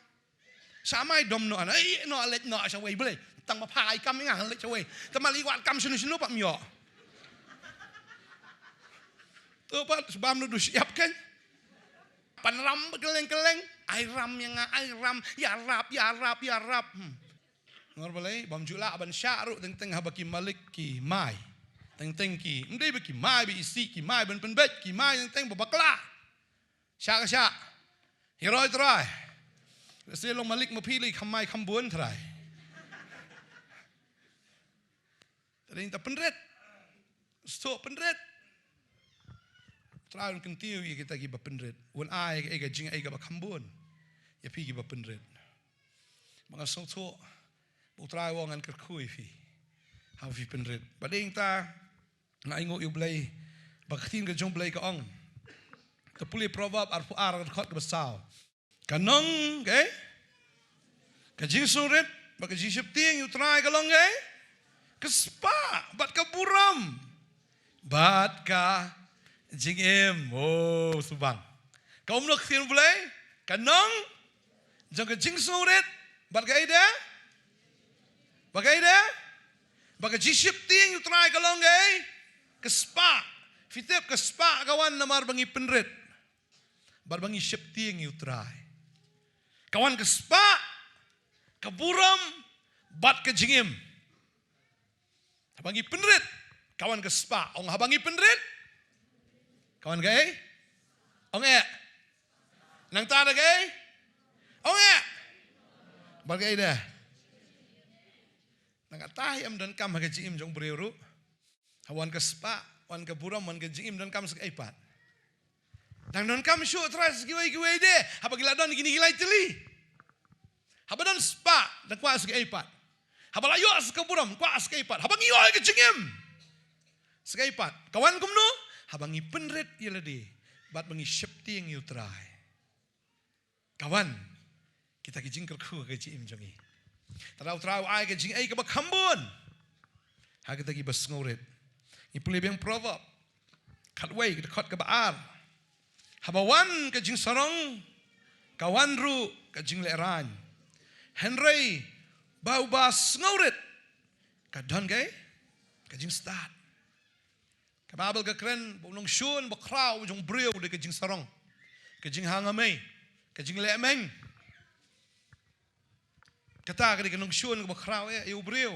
Shah mai dom noh ana, ei noh leit noh shawei Blei. Tang ba phai kam nga leit shawei. Te ma lei wad kam shano shano pat ym ïoh. Pat bam du shyiap kan. Pan ram kylleng kylleng. Ai ram ïa nga, ai ram, ïarap, ïarap, ïarap. Hmm. Ngor balei, bam ju lah ban shah ruh teng teng haba ki malik ki mai. Teng teng ki, ym dei ba ki mai ba isih, ki mai ban pynbeit, ki mai teng teng ba bakla. Shah ka shah. Hi roi Trai. Lehse long malik ma phi lei kham mai kham bun Trai. Tadei ta pynrit. Stok pynrit. Trai un kyntiew ïa kita kiba pynrit. Un ai ka, ka jingaiei kaba kham bun ïa phi kiba pynrit. Ba nga sngewthuh ba U Trai u ong ngan kyrkhu ïa phi haba phi pynrit. Ba dei ta nga ainguh ïa U Blei, ba ka ktien ka jong U Blei ka ong. Ka pule Proverb arphew ar ka dkhot kaba saw. Ka nong, okay? Ka jingsngewrit bad ka jingsheptieng ïa U Trai ka long, okay? Ka spah bad ka burom bad ka jingim. Oh, subang. Ka umno ka ktien U Blei? Ka nong jong ka jingsngewrit bad ka ida? Bad ka ida? Bad ka jingsheptieng ïa U Trai ka long, okay? Ka spah. Phi tip ka spah ka wan namar ba ngi pynrit bad ba ngi sheptieng ïa U Trai. Ka wan ka spah, ka burom bad ka jingim. Haba ngi pynrit ka wan ka spah. Ong haba ngi pynrit ka wan kaei? Ong eh. Nangta da kaei? Ong eh. Bad kaei da? Nangta hi em donkam ha ka jingim jong briew ruh. Ha wan ka spah, wan ka burom, wan ka jingim donkam sa kaei pat? Dang donkam shuh Trai sa kiwei kiwei de. Haba ki la don kine ki lai tylli. Haba don spah, dang kwah sa kaei pat? Haba la ïoh sa ka burom, kwah sa kaei pat? Haba ngi ïoh ka jingim, sa kaei pat? Ka wan kumno? Haba ngi pynrit ïa lade bad ba ngi sheptieng ïa U Trai. Ka wan kita ki jingkyrkhu ha ka jingim jong ngi. Te U Trai u ai ka jingaiei kaba kham bun ha kita kiba sngewrit. Ngi pule biang Proverb khatwei, ka dkhot kaba ar. Haba wan ka jingsarong, ka wan ruh ka jinglehrain. Hynrei ba uba sngewrit ka don kaei? Ka jingstad. Ka Baibl ka kren ba u nongshun bakhraw jong u briew dei ka jingsarong, ka jinghangamei, ka jinglehmeng. Kata ka dei ka nongshun kaba khraw eh ïa u briew.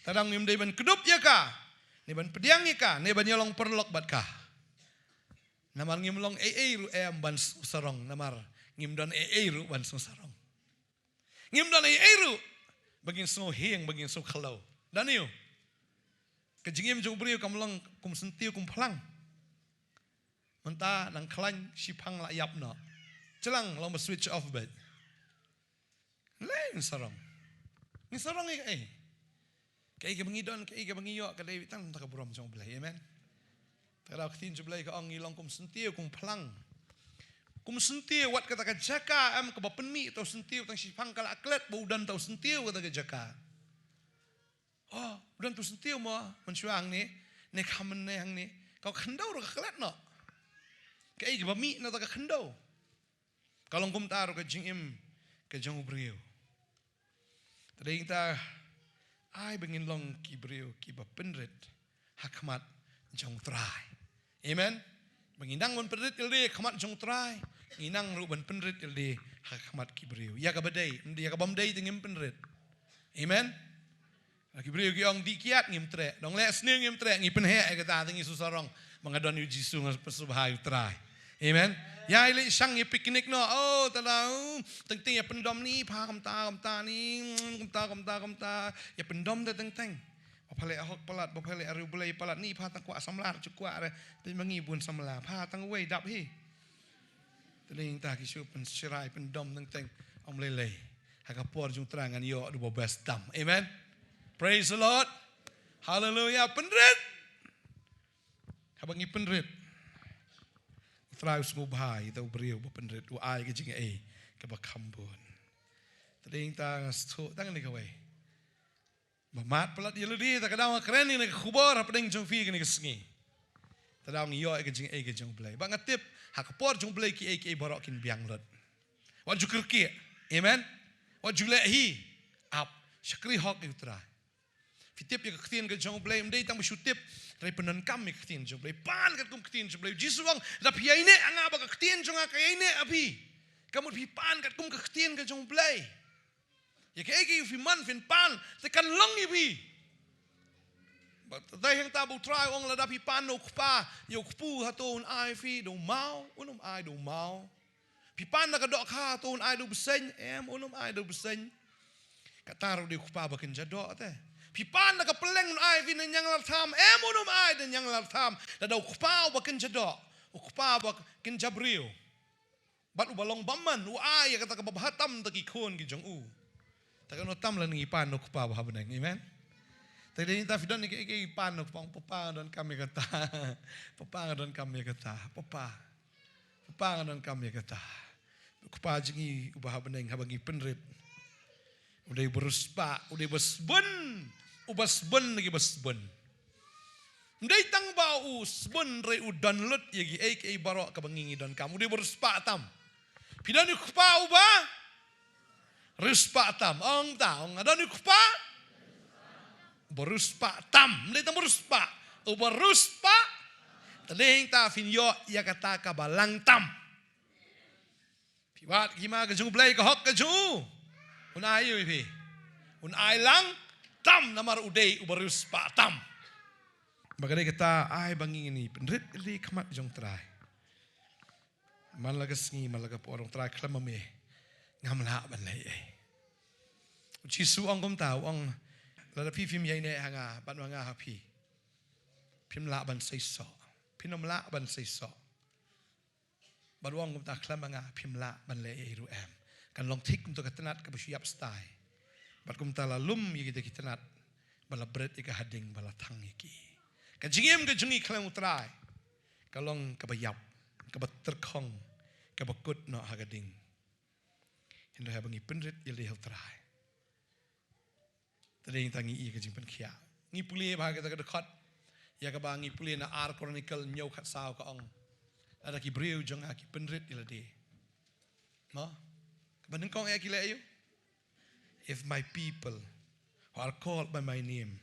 Tang ngim dei ban kdup ïa ka, ne ban pdiang ïa ka, ne ban ïalong paralok bad ka. Namar ngim long ei ei ruh em ban sngewsarong, namar ngim don ei ei ruh ban sngewsarong. Ngim don ei ei ruh ba ngin sngewhieng, ba ngin sngewkhyllew. Don aiu? Ka jingim jong u briew kam long kum syntiew kum phlang. Mynta nang khlaiñ, shiphang la ïap noh. Shlang long ba switch off beit. Lei ngin sarong? Ngin sarong ïa kaei? Kaei kaba ngi don, kaei kaba ngi ïoh, ka dei tang ta ka burom jong U Blei. Amen. Te ka daw ka ktien jong U Blei ka ong ngi long kum syntiew kum phlang. Kum syntiew, wat kata ka jaka em kaba pynmih ta u syntiew, tang shiphang ka la klet ba u don ta u syntiew kata ka jaka. Oh, u don ta u syntiew mo mynshuwa hangne, ne kham mynne hangne. Ka khyndew ruh ka klet noh. Kaei kaba mih na ta ka khyndew? Ka long kumta ruh ka jingim ka jong u briew. Te dei ta ai ba ngin long ki briew kiba pynrit ha khmat jong U Trai. Amen. Ba ngi nang ban pynrit ïa lade ha khmat jong U Trai, ngi nang ruh ban pynrit ïa lade ha khmat ki briew. Ïa kaba dei, ïa kaba ym dei te ngim pynrit. Amen. Ki briew ki ong dih kiad ngim treh, dang leh sniew ngim treh, ngi pynheh ïa kata, te ngi sngewsarong ba nga don ïa u Jisu, nga sngewbha ïa U Trai. Amen. Ïa i leh shang ïa picnic noh, oh, ta la, teng teng ïa pyndom ni, pha kumta kumta ni, kumta kumta kumta. Ïa pyndom te teng teng. Ba pha leh hok palat, ba pha leh riewblei palat, ni pha tang kwah samla, ju kwah re, te ma ngi bun samla, pha tang wei dap hi. Te dei ta ki shu pynshrai pyndom teng teng, ym lei lei. Ha ka por jong U Trai ngan ïoh da uba best tam. Amen. Praise the Lord. Hallelujah. Pynrit. Haba ngi pynrit, U Trai u sngewbha ïa uta u briew ba pynrit, u ai ka jingaiei kaba kham bun. Te dei ta nga sngewthuh tang ne kawei. Ba mad palat ïa lade, ta ka daw nga kren ïa kane ka khubor hapdeng jong phi kane ka sngi. Ta daw ngi ïoh ïa ka jingaiei ka jong U Blei. Ba nga tip ha ka por jong U Blei kiei kiei baroh kin biang lut. Wat ju kyrkieh. Amen. Wat ju leh hi ap. Shakri hok ïa U Trai. Phi tip ïa ka ktien ka jong U Blei, ym dei tang ba shu tip, hynrei pyndonkam ïa ka ktien jong U Blei. Pan katkum ka ktien jong U Blei. U Jisu u ong, lada phi ïaineh ha nga bad ka ktien jong nga ka ïaineh ha phi, ka mut phi pan katkum ka ktien ka jong U Blei. Ïa kaei kaei phi mon phin pan, te kan long ïa phi. Bad te hangta ba U Trai u ong lada phi pan na u Kpa, ïa u kpu hato un ai phi da u maw, un ym ai da u maw. Phi pan na ka dohkha, hato un ai da u bseiñ, em, un ym ai da u bseiñ. Kata ruh dei u Kpa ba kynja doh te. Phi pan na ka pylleng, un ai phi na ñianglartham, em, un ym ai da ñianglartham. Lada u Kpa uba kynja doh, u Kpa ba kynja briew, bad uba long bymman, u ai ïa kata kaba bha tam da ki khun ki jong u, te kano tam lada ngi pan na u Kpa uba ha bneng. Amen. Te dei ta phi don ïa kaei kaei phi pan na u Kpa, Papa nga donkam ïa kata. Papa nga donkam ïa kata. Papa. Papa nga donkam ïa kata. U Kpa jong ngi uba ha bneng, haba ngi pynrit, u dei uba riewspah, u dei uba sbun, uba sbun na kiba sbun. Ym dei tang ba u sbun hynrei u don lut ïa kiei kiei baroh kaba ngi ngi donkam. U dei uba riewspah tam. Phi don ïa u Kpa uba riewspah tam. Ong ta, ong nga don ïa u Kpa uba riewspah tam. Ym dei tang ba riewspah, uba riewspah. Te dei ta phin ïoh ïa kata kaba lang tam. Phi wad ka hima ka jong U Blei, ka hok ka jong u, un ai ïa phi, un ai lang tam, namar u dei uba riewspah tam. Ba ka dei kata, ai ba ngi ngin ïa pynrit ïa lade ha khmat jong U Trai. Man la ka sngi, man la ka por, ong Trai khlem ma me ngam lah ban leh ei ei. U Jisu u ong kumta, u ong lada phi phim ïaineh ha nga bad ma nga ha phi, phim lah ban seisoh. Phin ym lah ban seisoh. Bad u ong kumta, khlem ma nga phim lah ban leh ei ei ruh em. Kan long thik kumta ka tnat kaba shu ïap stai. Bad kumta la lum ïa kita ki tnat ba la bret ïa ka hading ba la thang ïa ki. Ka jingim ka jong ngi khlem U Trai ka long kaba ïap, kaba tyrkhong, kaba kut noh ha ka ding. Hynrei haba ngi pynrit ïa lade ha U Trai, te dei tang ngi ïa ka jingpynkhiah. Ngi pule bha kata ka dkhot ïa kaba ngi pule na Ar Chronicle hynñiew khatsaw, ka ong, lada ki briew jong nga ki pynrit ïa lade. Mo? Kaba nyngkong eh ki leh aïu? If my people who are called by my name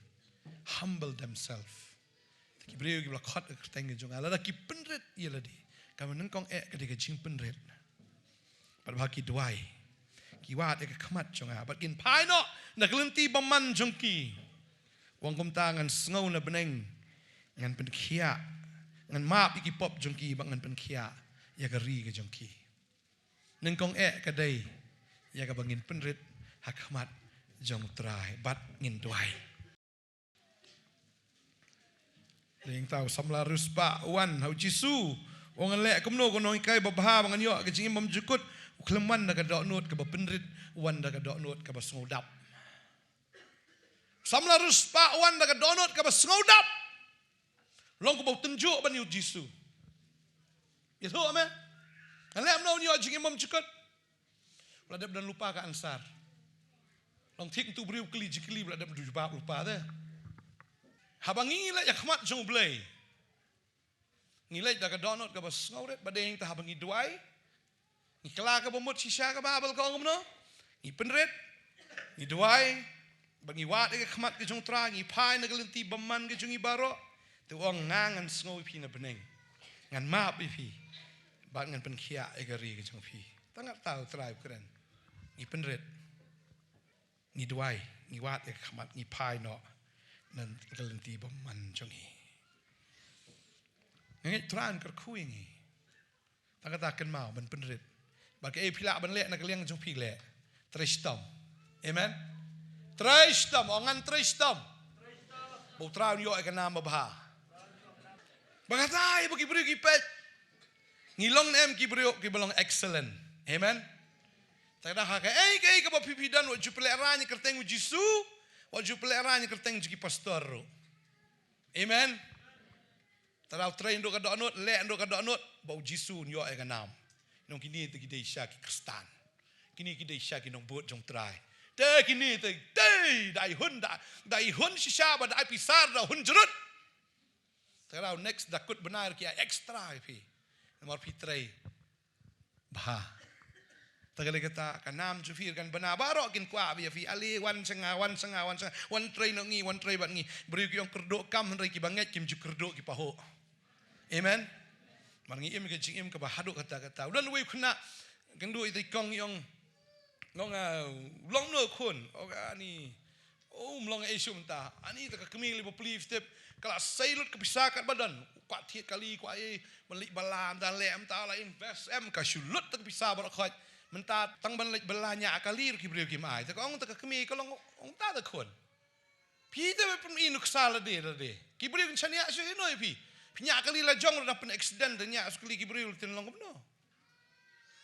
humble themselves. Te ki briew kiba la khot ha ka kyrteng ka jong nga, lada ki pynrit ïa lade. Kaba nyngkong eh ka dei ka jingpynrit. Bad ba ki duwai, ki wad ïa ka khmat jong nga, bad kin phai noh na ka lynti bymman jong ki. U ong kumta, ngan sngew na bneng, ngan pynkhiah, ngan map ïa ki pop jong ki, bad ngan pynkhiah ïa ka ri ka jong ki. Nyngkong eh ka dei ïa kaba ngin pynrit ha khmat jong U Trai bad ngin duwai. Dei tang u samla riewspah u wan ha u Jisu, u ong, ngan leh kumno, ka nonghikai babha, ba ngan ïoh ka jingim bymjukut? U khlem wan da ka dohnud kaba pynrit, u wan da ka dohnud kaba sngewdap. Samla riewspah u wan da ka dohnud kaba sngewdap. Long kumba u tynjuh ban ïa u Jisu. Ïathuh me, ngan leh kumno ban ïoh jingim bymjukut? U la dep don lypa ka answer. Long thik, utu u briew u kylli jingkylli, u la dep don jubab lypa te. Haba ngi leit ha khmat jong U Blei, ngi leit da ka dohnud kaba sngewrit, bad dei tang haba ngi duwai, ngi kylla kaba mut shisha, ka Baibl ka ong kumno? Ngi pynrit, ngi duwai, bad ngi wad ïa ka khmat ka jong U Trai, ngi phai na ka lynti bymman ka jong ngi baroh. Te u ong, nga ngan sngew ïa phi na bneng, ngan map ïa phi, bad ngan pynkhiah ïa ka ri ka jong phi. Tang kata U Trai u kren. Ngi pynrit, ngi duwai, ngi wad ïa ka khmat, ngi phai noh na ka lynti bymman jong ngi. Nga ngeit U Trai un kyrkhu ïa ngi. Tang kata kynmaw ban pynrit. Bad kaei phi lah ban leh na ka liang jong phi, leh. Trei shitom. Amen. Trei shitom, ong ngan trei shitom. Ba U Trai un ïoh ïa ka nam babha. Ba kata ïa ba ki briew ki peit, ngi long ne em ki briew kiba long excellent. Amen. Te lada ha kaei kaei kaba phi phi don, wat ju pynlehraiñ ha ka kyrteng u Jisu, wat ju pynlehraiñ ha ka kyrteng jong ki pastor ruh. Amen. Te lada u trei naduh ka dohnud, leh naduh ka dohnud, ba u Jisu un ïoh ïa ka nam. Nong kine te ki dei shisha ki Khristan. Kine ki dei shisha ki nongbud jong U Trai. Te kine te, te da ai hun, da, da ai hun shisha, bad da ai pisa da hun jrut. Te lada u next da kut bnai ruh ki ai extra ïa phi. Namar phi trei bha. Te ka dei kata, ka nam jong phi kan bna baroh kin kwah ba ïa phi, ale wan sha nga, wan sha nga, wan sha nga, wan trei noh ngi, wan trei bad ngi. Briew ki ong kyrduh kam, hynrei kiba ngeit kim ju kyrduh ki pahuh. Amen. Mar ngi im ka jingim kaba haduh katta katta. U don uwei u khynnah, kan duh ïa i kong i ong, nga ong, ah, long no khun. Oh, ani. Oh, mlong ei shu mynta. Ani te ka kmie li ba pli step. Ka la sei lut ka pisa kat ba don. Kwah thied kali, kwah ei, ban leit bylla, mynta leh mynta la invest em, ka shu lut te ka pisa baroh khoit. Mynta tang ban leit bylla ñiah kali ruh ki briew kim ai. Te ka ong te ka kmie ka long, ong ta te khun. Phi te ba pyn-i nuksa lade lade. Ki briew kin shaniah shuh ïa no ïa phi. Phi ñiah kali la jong ruh da pyn accident, da ñiah shuh kali ki briew lade long kumno.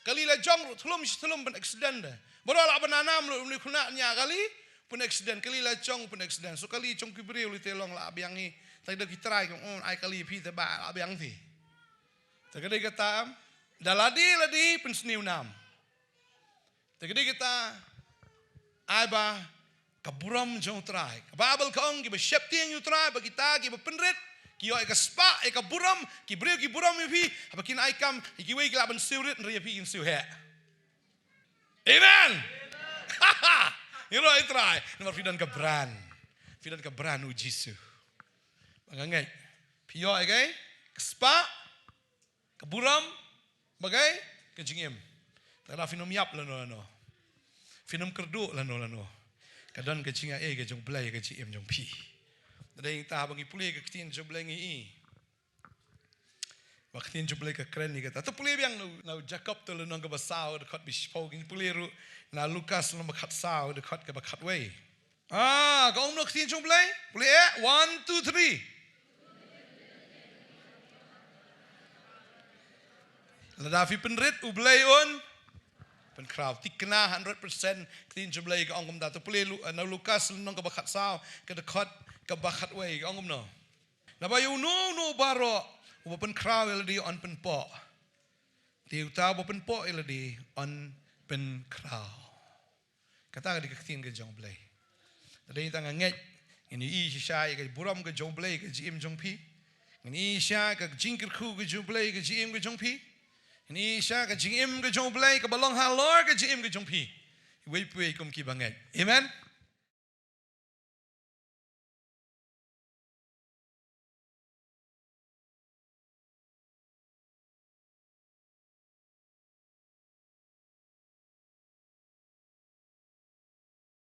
Kali la jong ruh thlum shi thlum pyn accident da. Baroh lah ban nanam ruh, une u khynnah ñiah kali pyn accident, kali la jong pyn accident. So kali jong ki briew lade long lah biang hi. Te da ki trai ki ong, oh, ai kali phi te ba lah biang hi. Te ka dei kata em. Da lade lade pynsniew nam. Te ka dei kata, ai ba ka burom jong u Trai. Ka Baibl ka ong kiba sheptieng ïa u Trai, ba kita kiba pynrit ki ïoh ïa ka spah, ïa ka burom, ki briew ki burom ïa phi, haba kin ai kam ïa kiwei ki lah ban siew rit, hynrei ïa phi kin siew heh. Amen. Ïaroh ïa u Trai namar phi don ka brand. Phi don ka brand u Jisu. Ba nga ngeit phi ïoh ïa ka spah, ka burom, ba ka, ka jingim. Te lada phin ym ïap lano lano, phin ym kyrduh lano lano, ka don ka jingaiei ka jong U Blei ha ka jingim jong phi. Te dei ta ba ngi pule ka ktien jong U Blei ngi i. Ba ka ktien jong U Blei ka kren ïa kata. To pule biang na u, na u Jakob, to lynnong kaba saw, dkhot ba shiphew, ngi pule ruh na Lukas lynnong ba khatsaw, dkhot kaba khatwei. Ah, ka ong kumno ka ktien jong U Blei? Pule eh, one, two, three. Lada phi pynrit U Blei un pynkhraw. Thikna hundred percent ka ktien jong U Blei ka ong kumta. To pule Lu-, na Lukas lynnong kaba khatsaw, ka dkhot kaba khatwei, ka ong kumno? Naba ïa uno uno baroh uba pynkhraw ïa lade yn pynpoh. Te uta uba pynpoh ïa lade yn pynkhraw. Kata ka dei ka ktien ka jong U Blei. Te dei ta nga ngeit ngin ïohi shisha ïa ka burom ka jong U Blei ha ka jingim jong phi. Ngin ïohi shisha ka jingkyrkhu ka jong U Blei ha ka jingim ka jong phi. Ngin ïohi shisha ka jingim ka jong U Blei kaba long halor ka jingim ka jong phi. Iwei pa iwei kum kiba ngeit. Amen.